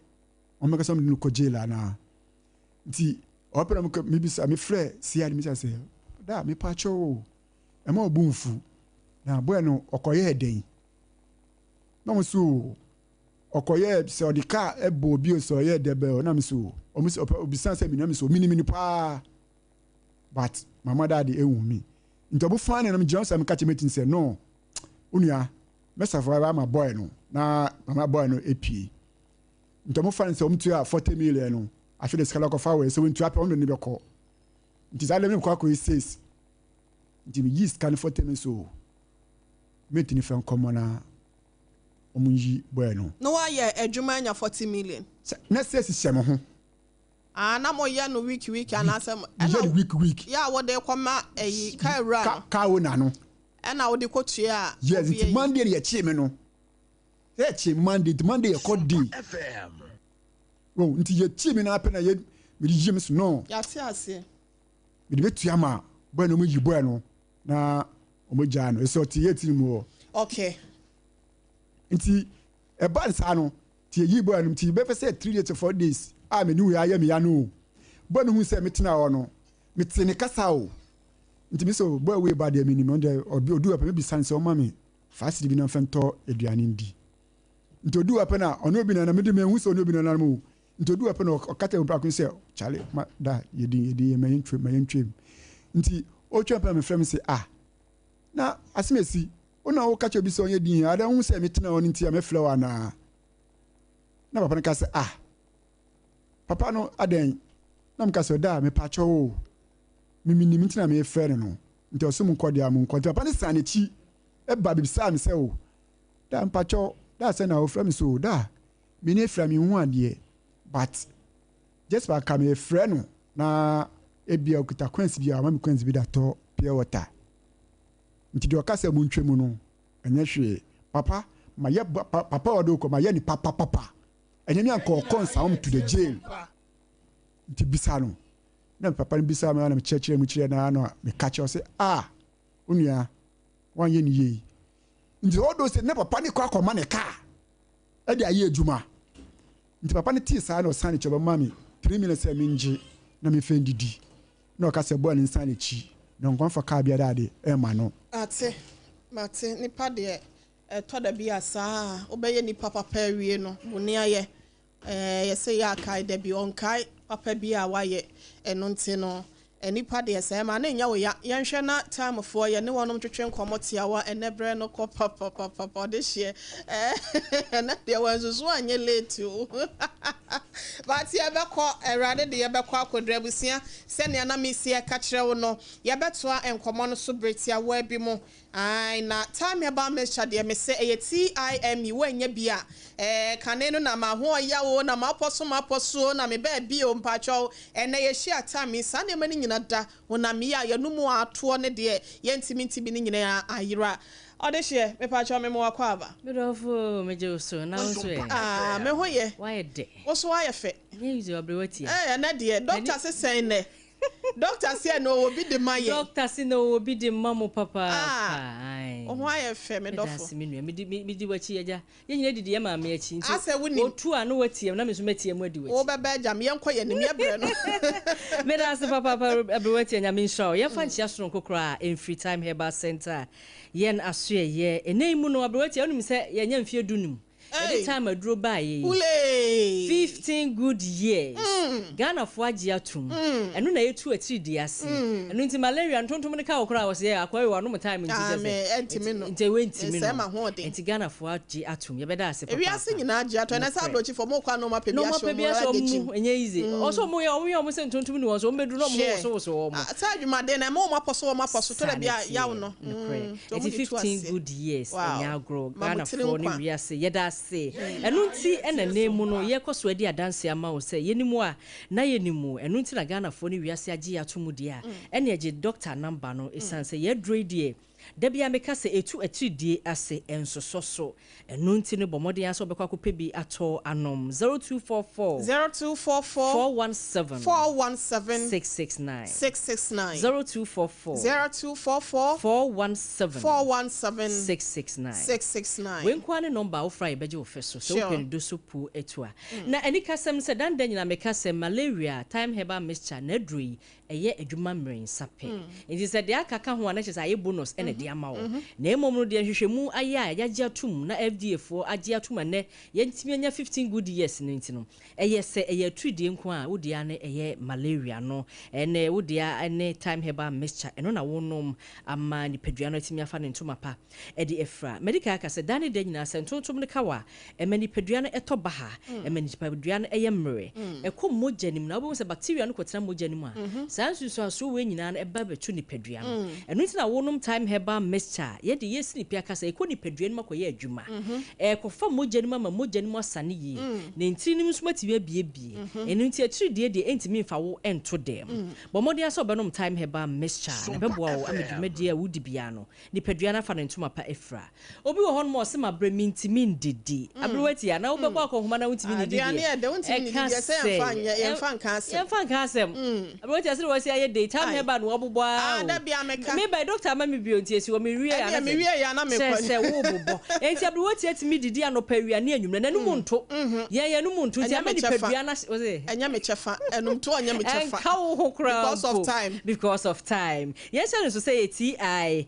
ɔmo bɛka sɛ ɔmo de no kɔ jail anaa nti ɔpɛ na mebisa mefrɛ sia no mebisa sɛ da mepa kyɛw o ɛma ɔbo mfu na boy no ɔkɔyɛɛ dɛn na ɔmo so ɔkɔyɛɛ sɛ ɔde kaa ɛbɔ obi o sɛ ɔyɛɛ dɛbɛ o na me so ɔmo sɛ ɔpɛ obisa sɛ minua me so minimi no paa but mama dad ehu mi nti ɔmo fan na me gyina sɛ meka kyerɛ metin sɛ no onua mɛsafo ama boy no na mama boy no epie nti ɔmo fan sɛ ɔmo tua 40 million no afei de sika lɔkɔfa wɔ sɛ wɔntua pɛ ɔmo de ne bɛkɔ nti saa de me kɔ akɔyɛ sales nti me yi sika no 40 million so metini fɛ nkɔmɔ na ɔmo yi boy no. Na wayɛ adwuma anya 40 million. Sɛ na sales hyɛ mo ho. Ah, na mo yɛ no week week anaasɛ mo. Yɛ no week week. Yɛ a wɔde kɔma ɛyi kaa wura no. Kaa wo na no. Ɛna wɔde kɔ tua a. Yes, nti Monday yɛ kye me no. Yɛ kye Monday, nti Monday yɛ kɔ day. Oh, nti yɛ kye me na apɛ na yɛ me de yi me so no. Yɛate aseɛ. Me de bɛtua ma boy no mo yi boy no na ɔmo gyaa no. Ɛsɛ ɔte yɛ ti mu hɔ. Okay. Nti ɛba nsaa no ti eyi boy no nti bɛfɛ sɛ 3 days to 4 days a me ne wei ayɛ me ya no. Boy no hu sɛ metena hɔ no mete ne kasa o. Nti me sɛ boy wei ba deɛ menim ɔno deɛ ɔbi odu apɛ me bisa no sɛ ɔma me faasiri bi na mfa ntɔ aduane ndi. Nti odu apɛ na ɔne obi na na mede mehu sɛ ɔne obi na na mu. Nti odu apɛ na ɔkata mu prako sɛ chale ma da yɛdin yɛdin yɛ ma yɛntwam ma yɛntwam. Nti otwa pɛ na mefrɛ me sɛ ah na asɛm esi wo na woka kyerɛ obi sɛ ɔnyɛ din ada hu sɛ metena hɔ no nti a mɛfrɛ wo anaa. Na papa no ka sɛ ah papa no adɛn na meka sɛ ɔda a mepa kyɛw o memenim nti na mefrɛ no no nti ɔso mu nkɔ deɛ a mu nkɔ. Nti papa no san n'akyi ɛba bibisaa me sɛ o da mpa kyɛw da sɛ na ɔfrɛ me so da me ne frɛ me hu adeɛ but just pa ka mefrɛ no na ebia okita coins bi a ɔma me coins bi da tɔ pure water nti deɛ ɔka sɛ mu ntwa mu no ɛnyɛ hwee papa. Mayɛ papa a ɔde wokɔ, mayɛ ne papapapa. Ɛnyɛ me anka ɔkɔ nsawam to the jail. Nti bisa no. Na papa no bisa me na mekyerɛkyerɛ mu kyerɛ no na meka kyerɛ sɛ, ah, onua, wanyɛ ne yie. Nti ɔdɔ sɛ na papa no kɔ akɔma ne kaa ɛde ayɛ adwuma. Nti papa no tee saa na ɔsan ne kyɛ ɔbɛma me 3 million sɛ mengye na memfa ndidi. Na ɔka sɛ bɔɔ ne nsan n'akyi na nkɔmfa kaa biara ade ɛma no. Ate, mate, nipa deɛ ɛtɔ da bi a saa wobɛyɛ nipa papa awie no bone ayɛ. Yɛsɛ yɛ akae da bi ɔnkae papa bi a wayɛ. Ɛno nti no nipa deɛ sɛ ɛma ne nya wo ya. Yɛnhwɛ na timefoɔ yɛ ne wɔnom twetwe nkɔmmɔ tiawa ɛnɛ berɛ no kɔ papapapa ɔde hyeɛ. Ɛnɛ deɛ wɔnsusu anyɛ late o. But yɛbɛkɔ, Awurade de yɛbɛkɔ akɔduru abusua sɛnea na mesi ɛka kyerɛ wo no, yɛbɛtoa nkɔmmɔ no so berɛ tiawa bi mu. Ai, na Time Herbal Mixture deɛ me sɛ ɛyɛ TIME, woanya bi a kane no na ma ho ɔya o, na ma apɔ so na me baabi o, mpakyɛw ɛnɛ yɛhyia time yi, saa nneɛma no nyina da honam yi a yɛnom atoɔ ne deɛ yɛntimi ntimi no nyinaa ayera. Ɔde hyeɛ, mepakyɛw me mo akɔ aba. Medɔfo, megye wo so na wo nso ɛ? Ah, me ho yɛ. Wayɛ dɛ. Wo so ayɛ fɛ. Nyɛ easy ɔbrɛ watia. Ɛnɛ deɛ, doctor se sɛn nɛ. Doctor se na owo bi de ma yɛ. Doctor se na owo bi de ma mo papa. Ah. Wo ho ayɛ fɛ me dɔfo. Me nua, me di wachi agya. Ye nyina didi ye ma me achi. Nti otu a no watie na me so matie mu adi wachi. Wo bɛbɛ agya me yɛnkɔ yɛ nim yɛ brɛ no. Me da ase papa papa abrɛ watie nya me nhyira o. Yɛmfa nkyia soronko kora Mfiri Time Herbal Center. Yɛn aso yɛ ene mu no abrɛ watie onim sɛ yɛnya mfie dunum. Every time aduro ba ye 15 good years. Ghana fo agye atum. Eno na yetu atiri di ase. Eno nti malaria ntontom ne ka okora wo se akwa we no time nti se. Ntimi no. Nti we ntimi no. Nti Ghana fo agye atum. Ye beda ase papa. Ewi ase nyina agye atum. Na sa abrochi fo mo kwa no ma pe bi ahye mo. Enye easy. Oso mo ye omo mo se ntontom ni won so mo bedu no mo wo so wo mo. Sa adwuma de na mo ma poso to da bia yawo no. Nti 15 good years enya agro Ghana fo ne wi ase ye da ase. Eno nti ena nemu no ye kɔ so adi adanse ama wo sɛ yenimu a na yenimu eno nti na Ghana fo ne wi ase agye atomu de a ene agye doctor number no esan sɛ ye dro die da bia meka sɛ etu atiridie ase ensoso so eno nti ne bɔmɔden ase obekɔ akɔpɛ bi atɔ anom 0244 0244 417 417 669 669 0244 0244 417 417 669 669 Wenkwa ne number wo fra ye beje wo feso so open do so pu etua na ani kasem sɛ danda nyina meka sɛ malaria Time Herbal Mixture na aduro yi ɛyɛ adwuma mmiɛnsa pɛ. Nti sɛ de aka ka ho a na kyerɛ sɛ ayɛ bonus ɛna de ama wo. Na emom no de nhwehwɛmu ayɛ a yagye atum na FDA fo agye atum ɛnɛ yɛntimi anya 15 good years no nti no ɛyɛ sɛ ɛyɛ atridie nko a wo dea ne ɛyɛ malaria no ɛnɛ wo dea ɛne Time Herbal Mixture ɛno na wonom ama nipadua no atimi afa ne ntoma pa ɛde efra. Medical aka sɛ dane da nyinaa sɛ ntontom ne kawa ɛma nipadua no ɛtɔ baha ɛma nipadua no ɛyɛ mmere ɛkɔ mogya nim na wobɛhu sɛ bacteria no kɔtena mogya nim a saa nsunsuansoɔ wei nyinaa no ɛba bɛto nipadua no. Ɛno nti na wonom Time Herbal Mixture yɛde yɛsi nipa aka sɛ ɛkɔ nipadua no mu akɔyɛ adwuma ɛkɔfa mogya no mu ama mogya no mu asane yie na ntiri no nso matumi abiebie. Ɛno nti akyiri deɛ ɛntumi mfa wo ɛnto dɛm. Bɔ mmɔden asɛ wobɛnom Time Herbal Mixture na ɛbɛboa wo ama dwumadie a wodi biara no nipadua no afa ne ntoma pa efra. Obi wɔ hɔ nom a ɔse mabrɛ mintimi ndidi. Abrɛ wati a na wobɛkɔ akɔhoma na wontimi ndidi deɛ. Ɛka sɛ yɛmfa nka asɛm. Yɛmfa nka asɛm. Abrɛ wati a sɛ wɔsi ayɛ day Time Herbal no wɔbobɔ a. Da bia meka. Me by doctor ama me bio nti esi wɔ me wie a. Me wie ya na mekɔ. Sɛ wo bobɔ. Enti abrɛ wati atimi didi anɔpa awia ne anwummerɛ na num nto. Yɛn num nto nti ama nipadua na ɔse. Ɛnyɛ me kyɛfa. Ɛnum to ɔnyɛ me kyɛfa. Ɛnka wo ho koraa. Because of time. Because of time. Yɛn hyɛ no so sɛ yɛ TIME.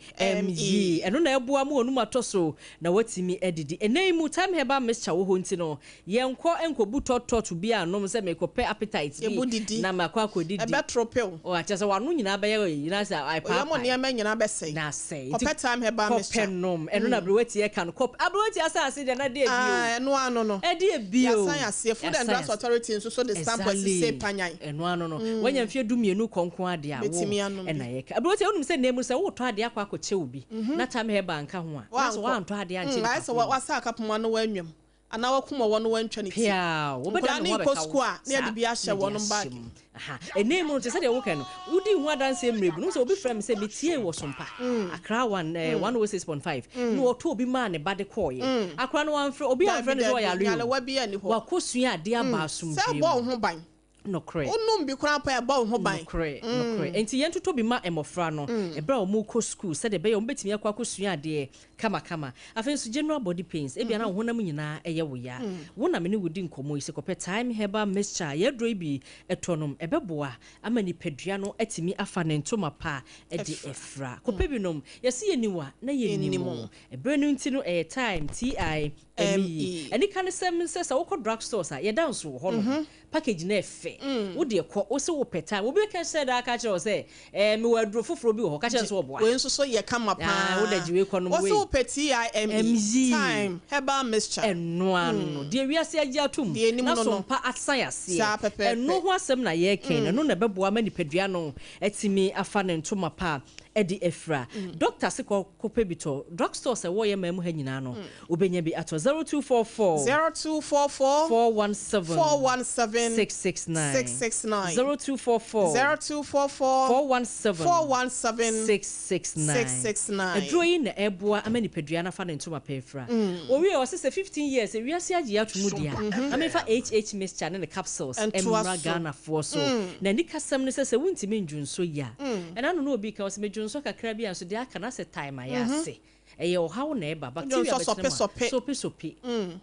Ɛno na ɛboa mu onum atɔ so na watimi adidi. Ɛnɛ mu Time Herbal Mixture wo ho nti no yɛnkɔ nkɔbu tɔtɔto bi anom sɛ mekɔpɛ appetite bi na makɔ akɔdidi. Ɛbɛtoropew. O akyɛ sɛ wano nyinaa bɛyɛ nyinaa sɛ aipa. Oyɛ mo nneɛma nyinaa bɛsɛe. Na asɛe. Kɔpɛ Time Herbal Mixture. Kɔpɛ nom. Ɛno na aberɛwati ɛka no. Kɔpɛ aberɛwati asase deɛ na de ebio. Ɛno ano no. Ɛde ebio. Yɛasan aseɛ. Food and Drugs Authority nso so de stamp asise panyan. Ɛno ano no. Wanya mfie 12 kɔnko ade a wo. Ɛna yɛka. Aberɛwati wonim sɛ nemu sɛ wotɔ ade akɔ akɔkyɛ obi. Na Time Herbal nka ho a. Na sɛ woantɔ ade ankyɛ. Ayɛ sɛ wasa akapoma no wanwam. Anaa wakum ɔwɔ no wantwa ne ti. Piaw! Wɔbɛdan Nkwadaa ne no ho rekɔ abɛka wo. sukuu a, na Saa yɛde bi ahyɛ na ɛde wɔn ahyɛ bag. mu. Aha. Ɛnnɛ mu no, te sɛ deɛ woka no, wodii ho adanseɛ mmerɛ bi no, wohu sɛ obi frɛɛ me sɛ metiee wɔ Sompa, Accra one, eh, 106.5, na ɔtɔɔ bi maa ne ba de kɔeɛ. Akwadaa no wamfrɛ, obi Dabi, amfrɛ no sɛ dabi, ɔyare o. nyarewa biara nni hɔ. Wakɔsua adeɛ aba Sɛ asomdwoeɛ ɛbɔ wo mu. ho ban. Nokorɛ. Wonom bi koraa mpo a, ɛbɔ wo ho ban. Nokorɛ, nokorɛ. Enti yɛntotɔ bi ma mmɔfra no ɛberɛ a wɔrekɔ sukuu sɛdeɛ ɛbɛyɛ a wɔbɛtumi akɔ akɔsua adeɛ kamakama. Afei nso general body pains, ebia na wo honam nyinaa yɛ wo ya. Wo na me ne wo di nkɔmmɔ yi, sɛ kɔpɛ Thyme Herbal Mixture, yɛn aduro yi bi tɔ nom, ɛbɛboa ama nipadua no atumi afa ne ntoma pa de afira. Kɔpɛ bi nom. Yɛse yɛnim wo a, na yɛnnim wo. Ɛberɛ no nti no, ɛyɛ Thyme, T-I-M-E. Anikanesɛm ne sɛ, sɛ wokɔ drug stores a, yɛda nso wɔ hɔnom. Package no ɛfɛ. Wo deɛ kɔ, wo se wo pɛ time. Obi bɛka hyɛ da aka akyerɛ wo sɛ, ɛɛ mewɔ aduro foforɔ bi wɔ hɔ, ka kyerɛ no sɛ ɔboa. Wei nso so yɛ kama paa. Wo da gye wei kɔ nom Wo se wei. wo pɛ TIME, thyme, herbal mixture. Ɛno ara no. Deɛ wiase agye atom Deɛ ɛnim na no no. sompa asan aseɛ. Saa pɛpɛɛpɛ. Ɛno ho asɛm na yɛreka yi no, ɛno na ɛbɛboa ama nipadua no atumi afa ne ntoma pa de afira. Doctor se kɔ kɔpɛ bi tɔ. Drug stores a ɛwɔ yɛn man mu ha nyinaa no, wobɛnya bi atɔ. 0244. 0244. 417. 417. 669. 669. 0244. 0244. 417. 417. 669. 669. Aduro yi na ɛboa ama nipadua no afa ne ntoma pa afira. Owie ɔse sɛ 15 years ewiase agye ato mu deɛ a, na memfa HH mixture ne ne capsules Ɛntoa mmra so. Ghanafoɔ so. Na anikasɛm ne sɛ sɛ wontumi ndwonsɔ yi a, ɛna ano na obi ka ɔse medwonsɔ kakra bi a nso deɛ aka no asɛ tae ma yɛ ase. Ɛyɛ ɔhaw na ɛba, bacteria Wodwonsɔ bɛtena mu a, sɔpe sɔpe sɔpe.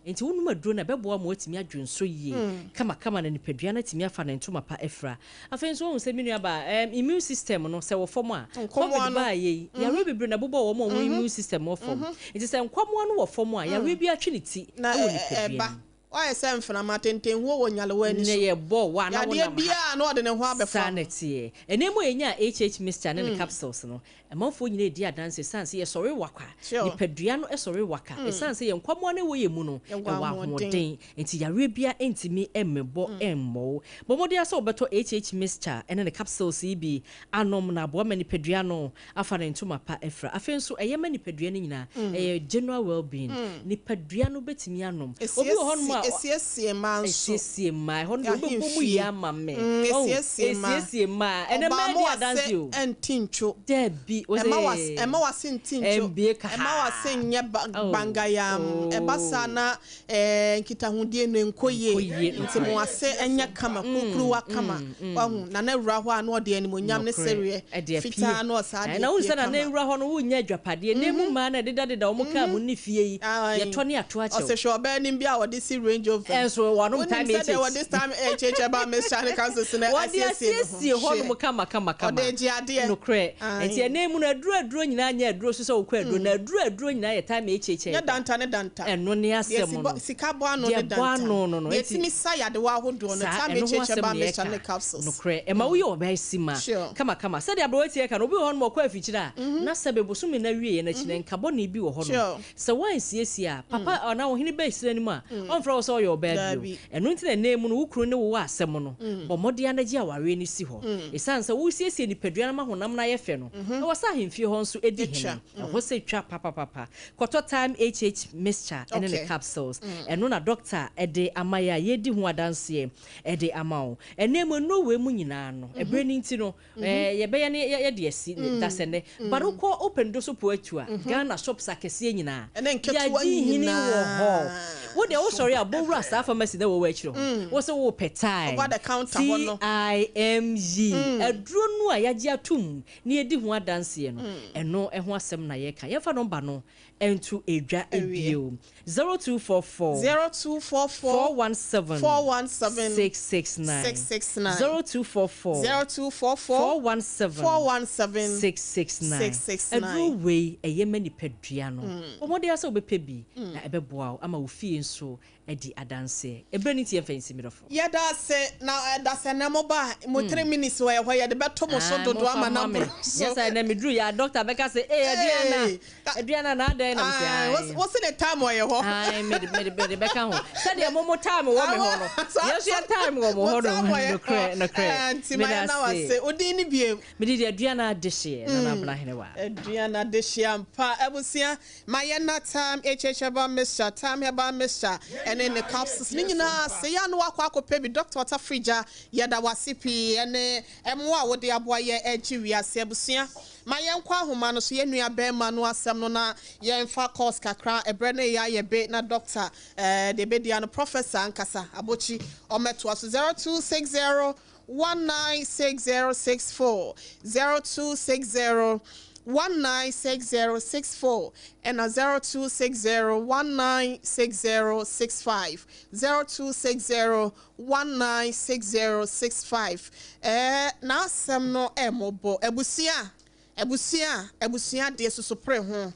Nti wonom aduro no a, ɛbɛboa ma woatumi adwonsɔ yie kamakama na nipadua no atumi afa ne ntoma pa afira. Afei nso woahu sɛ me nuabaa, immune system no sɛ wɔ fam a, Nkwamoa Covid no. baeɛ yi, yareɛ bebree na ɛbobɔɔ wɔn a wɔn immune system wɔ fam. Nti sɛ nkwamoa no wɔ fam a, yareɛ bi atwe ne ti Na wɔ ɛ- nipadua ɛba. no mu. Wayɛ sɛ mframa tentenhuo wɔ nyalewa ani Nnɛ so. yɛbɔ wo a na Yadeɛ wonam ha. biara na ɔde ne ho abɛfa Saa ho. na ɛteɛ. Ɛnnɛ mu a yɛnyaa HH mixture ne ne capsules no, amanfoɔ nyinaa redi adanse ɛsiane sɛ yɛsɔre waka. Nipadua no sɔre waka ɛsiane sɛ yɛn nkwammoa no a ɛwɔ yɛn mu no, Ɛwɔ ɛwɔ ahoɔden. ahoɔden. Nti yareɛ biara ntumi mmɛbɔ mmɔ wo. Bɔ mmɔden ara sɛ wobɛtɔ HH mixture ne ne capsules yi bi anom na aboa ma nipadua no afa ne ntoma pa afira. Afei nso ɛyɛ ma nipadua no nyinaa, ɛyɛ general well being. Nipadua no bɛtumi anom. Obi wɔ hɔnom a, Esiesie mmaa nso. Esiesie mmaa. Ɛhɔ no deɛ wobɛbɔ mu Ahemfie. yie ama me. Wahu? Esiesie mmaa. Esiesie mmaa. Ɛnɛ Ɔbaa mmaa ma di w'ase adanse o. nti ntwo. Dabi, wose. Ɛma w'ase, ɛma w'ase nti ntwo. Ɛmbie kahaa. Ɛma w'ase nyɛ ba, Oh, bangayam. Ɛba saa oh. na ɛɛ nkitahodie no nkɔ yie. Nkɔ yie, Nti mo nokorɛ. ase nyɛ kama, kurukuruwa kama. Wahu? Nana awura hɔ a na ɔde animuonyam ne Nokorɛ. sereɛ Ɛde apue. fitaa na ɔsaa de Ɛɛ, na wohu apue sɛ Nana kama. awura hɔ no, wonnya agyapadeɛ. Na emu mmaa no a ɛdedadeda wɔn kaa mu ne fie yi, Ae. yɛtɔ ne ato akyɛw. Ɔse hwɛ ɔbaa anim bi a wɔde si Range Rover mu. Ɛnso wɔnom Wonim time sɛdeɛ HH. wɔde time HH ɛba mixture ne capsules no Wɔde asiesie ne ho. asiesie hɔnom Hwɛ. kama kama kama. Ɔde gye adeɛ. Nokorɛ. Ae. Nti ɛnɛ mu no, aduro aduro nyinaa nyɛ aduro so sɛ wokɔ aduro. Na aduro aduro nyinaa yɛ time HH Nyɛ ɛba. danta ne danta. Ɛno ne Deɛ asɛm si no. bɔ, sika bɔ ano Deɛ ne bɔ danta. ano no no. Deɛ Nti tumi sa yadewa ahodoɔ no, saa time ɛno ho HH asɛm ɛba na mixture ne yɛka. capsules. Nokorɛ. Ɛma woyɛ ɔbaa si ma. Kama kama. Sɛdeɛ aberewa tie ka no, obi wɔ hɔnom a ɔkɔ afikyire a, na sɛ bosome no awieeɛ no akyi no, nka bɔne bi wɔ hɔnom. Sɛ woansiesie a, papa anaa ɔhene ba esira no mu a, ɔmfrɛ wo sɛ ɔyɛ ɔbaa bio. Daabi. Ɛno nti na ɛnnɛ mu no, wo kunu ne wo wɔ asɛm no, bɔ mmɔden ara na gye awareɛ no si hɔ. Ɛsiane sɛ woresiesie nipadua no ma honam no ayɛ fɛ no, ɛwɔ sɛ ahemfie hɔ nso di Ɛtwa. hene. Ɛhɔ sɛ twa papapapa. Kɔtɔ Time HH mixture ne ne capsules. Ɛno na dɔkta de ama yɛ a yɛredi ho adanseɛ de ama wo. Ɛnnɛ mu nnuro wei mu nyinaa no, ɛberɛ no nti no, yɛbɛyɛ ne yɛde asi dasɛ nnɛ. But wokɔ open do so po atu a, Ghana shops akɛseɛ nyinaa, Ɛne nketewa yɛagye hini wɔ hɔ. nyinaa. Wo deɛ wosɔre a, bɔwura saa pharmacy na ɛwɔ w'akyire hɔ. Wo sɛ wopɛ Time, Over the counter hɔ no. T-I-M-E, aduro no a yɛagye atom na yɛdi ho adanseɛ no, ɛno ho asɛm na yɛreka. Yɛmfa nɔmba no nto edwa Awie. bio. 0244 0244 417 417 669. 669. 0244 0244 417 417 669. 669. Aduro wei ɛyɛ ma nipadua no. Bɔ mmɔden ara sɛ wobɛpɛ bi na ɛbɛboa wo ama wo fie nso adi adanseɛ. Ɛberɛ no nti yɛmfa nsi me dɔfo. Yɛda ase na ɛda sɛ na mo ba mo 3 minutes wɔ yɛ hɔ yɛde bɛto mo so Ah, dodo momfa ama mma na me. boro so. Nyɛ sɛ ɛnɛ meduru yɛ a doctor bɛka sɛ ee aduana aduana na adɛn na mesɛ ae. Wo se ne time ɔyɛ hɔ. Ae mede mede mede bɛka ho sɛdeɛ mo mo time wɔ me hɔ no yɛn nso yɛ time wɔ mo hɔ nom nokorɛ nokorɛ Nti ma meda yɛn na ase. wase odin ne biem. Mede de aduana adehyeɛ Nana Abena Henewa. Aduana adehyeɛ ampa abusua ma yɛn na Time HH Herbal Mixture, Time Herbal Mixture ɛne ne capsules ne nyinaa ase yɛ a na wakɔ akɔpɛ bi Doctor Ɔtafrigya yɛda wase pii ɛne Mmoa a wode aboa yɛn regye wiase abusua. Ma yɛnkɔ ahoma no so, yɛn nua barima no asɛm no na yɛnfa course kakra, ɛberɛ no reyɛ ayɛ be na doctor eh, deɛ ɛbɛdi ano, professor ankasa, Abokyi, ɔmmɛtoa so, 0260 196064, 0260 196064, ɛna 0260 196065, 0260 196065 Ɛɛ n'asɛm no ɛmmɔbɔ. Abusua, abusua, abusua deɛ susupere ho.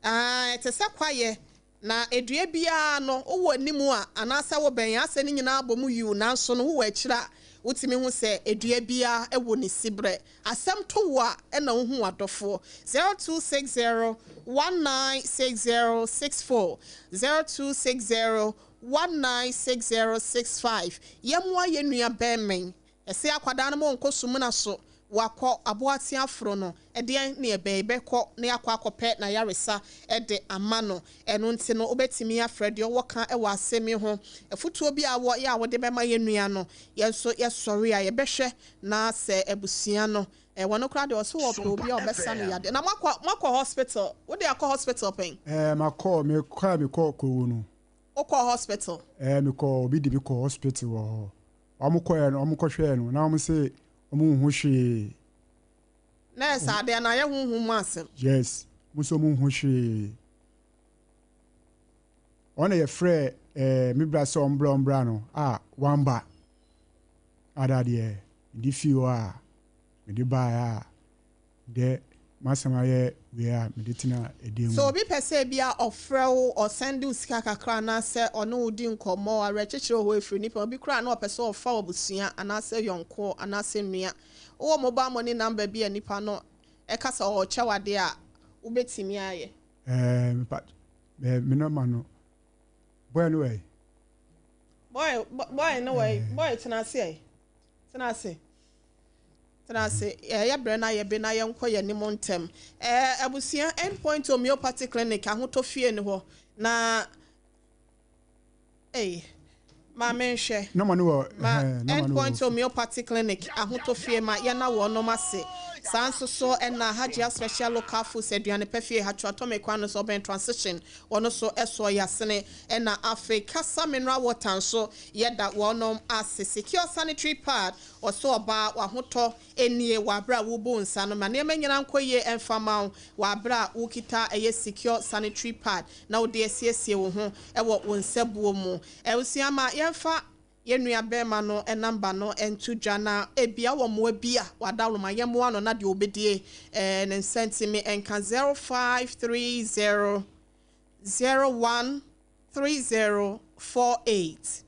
Aa ɛte sɛ kwaeɛ, na dua biara no wowɔ anim a anaasɛ wobɛn a asɛ ne nyinaa bɔ mu yuu nanso no wowɔ akyire a wotumi hu sɛ dua biara wɔ ne siberɛ. Asɛm to wo a ɛna wohu w'adɔfoɔ. 0260 196064 0260 196065 Yɛmmoa yɛn nua bɛɛma yi Ɛse akwadaa no monkɔ sumina so wakɔ aboaten aforo no ɛdeɛn ne ɛbɛn yɛbɛkɔ na yɛakɔ akɔpɛ n'ayaresa de ama no ɛno nti no wobɛtumi afrɛ deɛ ɔwɔ ka wɔ asɛm yi ho afutuo bi a wɔ yɛ a wode bɛma yɛn nua no yɛn nso yɛsɔre a yɛbɛhwɛ na sɛ abusua no ɛwɔ no koraa deɛ ɔse ɔpɛ obi a ɔbɛsa no yadeɛ na moakɔ moakɔ hospital wode akɔ hospital pɛn? Ɛɛ makɔ mekɔ a mekɔ kɔwu no. Wokɔɔ hospital? Ɛɛ mekɔɔ, obi de me kɔɔ hospital wɔ hɔ. Wɔn kɔɛ no, wɔn kɔhwɛɛ no, na wɔn se wɔn nhu hwee. Nurse adeɛ no ayɛ honhom mu asɛm. Yes, wɔn se wɔn nhu hwee. Wɔn na yɛfrɛɛ ɛɛ me bra sɛ ɔmbra ɔmbra no a wamba. Ada deɛ mede fii hɔ a mede baeɛ a Dɛ m'asɛm ayɛ wei a mede tena dan mu. Sɛ obi pɛ sɛ ebia ɔfrɛ wo, ɔsɛnde wo sika kakra anaasɛ ɔne wo di nkɔmmɔ, awerɛkyekyerɛ wɔ hɔ ɛfiri nipa, obi koraa na ɔpɛ sɛ ɔfa w'abusua anaasɛ yɔnko anaasɛ nua. Wowɔ mobile money number bi a nipa no ka sɛ ɔrekyɛ wo adeɛ a, wobɛtumi ayɛ. Ɛɛ mepa ɛɛ me nɔma no boy no wɔ he? Boy boy no wɔ he? Boy tena ase ɛ, tena ase. Tena ase, yɛ brɛ na yɛ be na yɛnkɔ yɛn anim ntɛm. Ɛɛ abusua, End Point Homeopathy Clinic, Ahotɔ Fie ni hɔ. Na ei, ma menhwɛ. Nɔma no wɔ Ma ɛhɛn, nɔma End no wɔ. Point Homeopathy Clinic, Ahotɔ Fie ma yɛna wɔnom ase. Saa nso so ɛna Hajia Special Local Foods, Aduane Pa Fie, Hatcho Atomic kwan no so, ɔbɛn Transition, wɔn nso ɛsoɔ yasene. Ɛna afei Kasa Mineral Water nso yɛda wɔnom ase. Secure Sanitary Pad, Ɔsɛ ɔbaa, w'ahotɔ nie wɔ aberɛ a worebu nsa no. Ma nneɛma nyinaa nkɔ yie mfa mma wo wɔ aberɛ a wokita ɛyɛ secure sanitary pad na wode asiesie wo ho wɔ wo nsabuo mu. Abusua ma yɛmfa yɛn nua barima no number no nto dwa na ebia wɔ mmoa bi a wadaworo ma yɛmmoa no na deɛ ɔbɛdie ne nsa ntumi nka 0530 01 3048.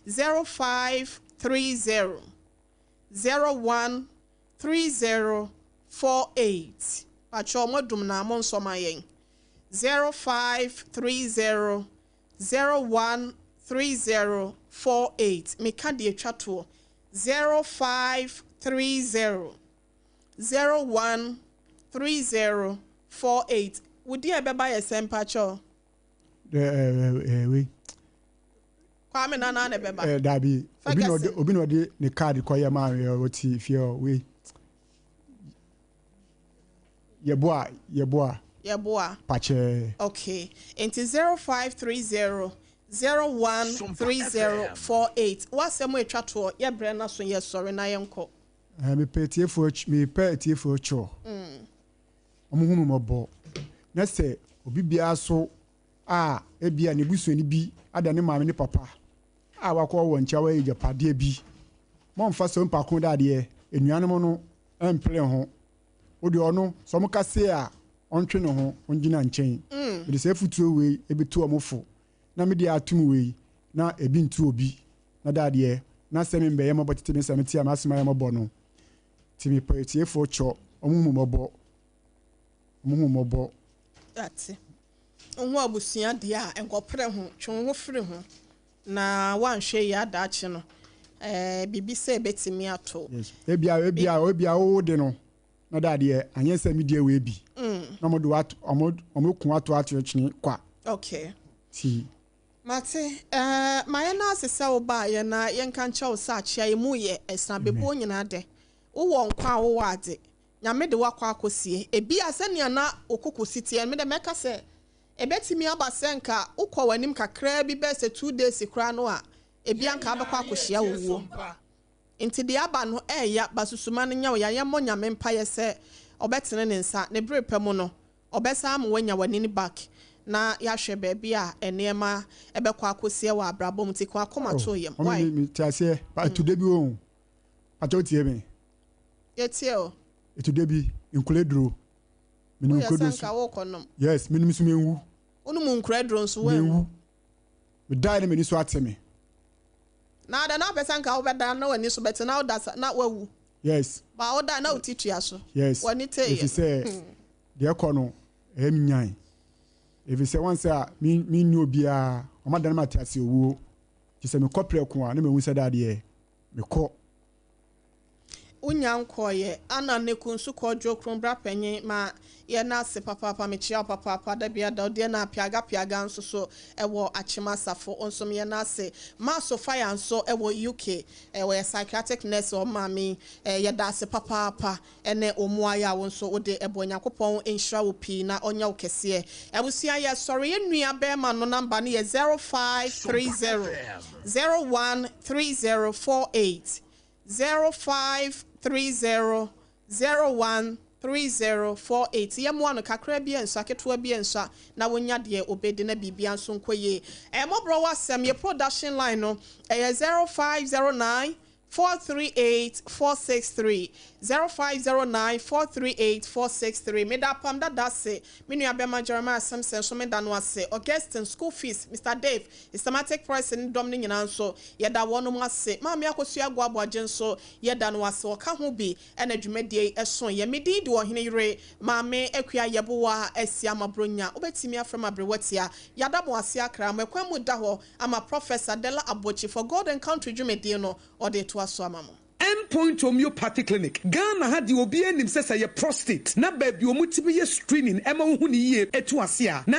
0530 01 3048 Pakyɛw mo adum na mo nsɔ ma yɛn 0530 01 3048 Meka deɛ etwa toɔ 0530 01 3048 Wo din a ɛbɛba yɛ sɛn pakyɛw? Wei. Kwame Nana na ɛbɛba. Eh, dabi. Obi na ɔde obi na ɔde ne card kɔyɛ maa mi ɔte fie hɔ wei. Yɛboa yɛboa. Yɛboa. Pakyɛ. Okay. Nti 0530 013048. W'asɛm a etwa toɔ yɛbrɛ no aso yɛsɔre na yɛnkɔ. Eh, mepɛ atiefoɔ mepɛ atiefoɔ kyɛw. Wɔn hu me mmɔbɔ. Na sɛ obi biara so a ebia ne busuani bi ada ne maame ne papa a wakɔ wɔn nkyɛn wɔyɛ agyapadeɛ bi. Mommfa saa onipa ko dadeɛ, anuanom no mpere ho. Wo deɛ ɔno, sɛ wɔka sei a, ɔntwe ne ho, ɔngyina nkyɛn. Mede saa afotuo wei bɛtu wɔn fo, na me deɛ atom wei, na ebi nto obi. Na dadeɛ, na sɛ membɛyɛ mmɔbɔ tete me sɛ mete a m'asɛm ayɛ mmɔbɔ no. Nti mepɛ atiefoɔ kyɔ, wɔn hu me mmɔbɔ. Ɔmo hu mmɔbɔ. Ate. Wohu abusua deɛ a, nkɔpere ho, twe wo ho firi ho. Na woanhwɛ yie adaakye no, ɛɛ biribi sɛ ɛbɛtumi ato. Yes. Ebia wo de no na da adeɛ anyɛ sɛ mi deɛ wei bi. Na ɔmo de wato, ɔmo kun ato atwene kwa. Ti. Mate, ɛɛ ma yɛn ase sɛ wo baayɛ na yɛnka nkyɛw sɛ akyea yi mu yɛ ɛsena bebuo nyinaa dɛ. Wowɔ nkwa a wowɔ ade. Nyame de wakɔ akɔsie. Ebi a sɛnea na okoko si teɛ, me dɛ mɛka sɛ ebetumi aba sɛ nka wokɔ w'anim kakraa bi bɛyɛ sɛ 2 days koraa no a, ebi anka abɛkɔ akɔhyia wo wuo. Nti deɛ aba no ɛɛya basusuma no nya wo ya. Yɛmmɔ Nyame mpayɛ sɛ ɔbɛtene ne nsa ne bere pɛ mu no, ɔbɛsan ama woanya w'ani no back na yɛahwɛ baabi a nneɛma ɛbɛkɔ akɔsie wɔ abrabɔ mu. Nti kɔ akoma to yam. Ɔmo why mi te aseɛ ba etude bi wɔ o. Pàtó tie mi. Yɛtie o. Etude bi nkule duro. Minim woyɛ nkule sɛ duro nka so. wokɔ nom. Yes, minim so menwu. Wonom nkura duro nso woanwu. Menwu. Me die ne m'ani so ate me. Na ada na wopɛ sɛ nka wobɛda na w'ani so bɛte na woda sa na woawu. Ba woda na wo ti tua so. W'ani teeɛ. Efi sɛ deɛ ɛkɔ no ɛyɛ mi nyan. Efi sɛ wɔn sɛ a mi ni obiara ɔmo adan ma te ase owuo. Te sɛ mekɔ prɛko a ne mehu sɛ dadeɛ mekɔ. Wonya nkɔɔyɛ ana ne kun so kɔdwo kron bra panyin ma yɛn ase papaapa. Mekyia wo papaapa da bia da wodeɛ na piaga piaga nso so ɛwɔ Akyema Asafo nso yɛn ase. Maaso Fire nso ɛwɔ UK, ɛwɔ yɛ psychiatric nurse ɔmaame, yɛda ase papaapa ɛne ɔmo ayɛ a wo nso wode ɛbɔ. Nyankopɔn nhyira wo pii na ɔnyɛ wo kɛseɛ. Abusua, yɛ sɔre yɛn nua bɛrima no number no yɛ 0530 013048, 0530 013048. Yɛmmoa no kakra bi nsa, ketewa bi nsa na wonya deɛ obɛdi na biribia nso nkɔ yie. Ɛmmɔborɔ wɔ asɛm. Yɛ production line no ɛyɛ 0509 438 463, 0509 438 463. Meda pam dada ase. Me nua bɛma Jeremiah Simpson nso meda no ase. Augustine school fees, Mr Dave systematic price ne dɔm no nyinaa nso yɛda wɔnom ase. Maame Akosua Agoaboagye nso yɛda no ase, ɔka ho bi ɛna dwumadie yi ɛso yɛ. Medin de Ɔhene Yere Maame Akua Yɛboa asi ama Bronya. Wobɛtumi afrɛ m aberewatia. Yɛada mo ase akra mo ɛkwan mu da hɔ ama Professor Dela Abokyi for God and Country dwumadie no ɔde toa so ama mo. Endpoint Homeopathy Clinic Ghana ha deɛ, obi anim sɛ yɛ prostate na baabi ɔmo tumi yɛ screening ɛma wohu ne yie etu ase a na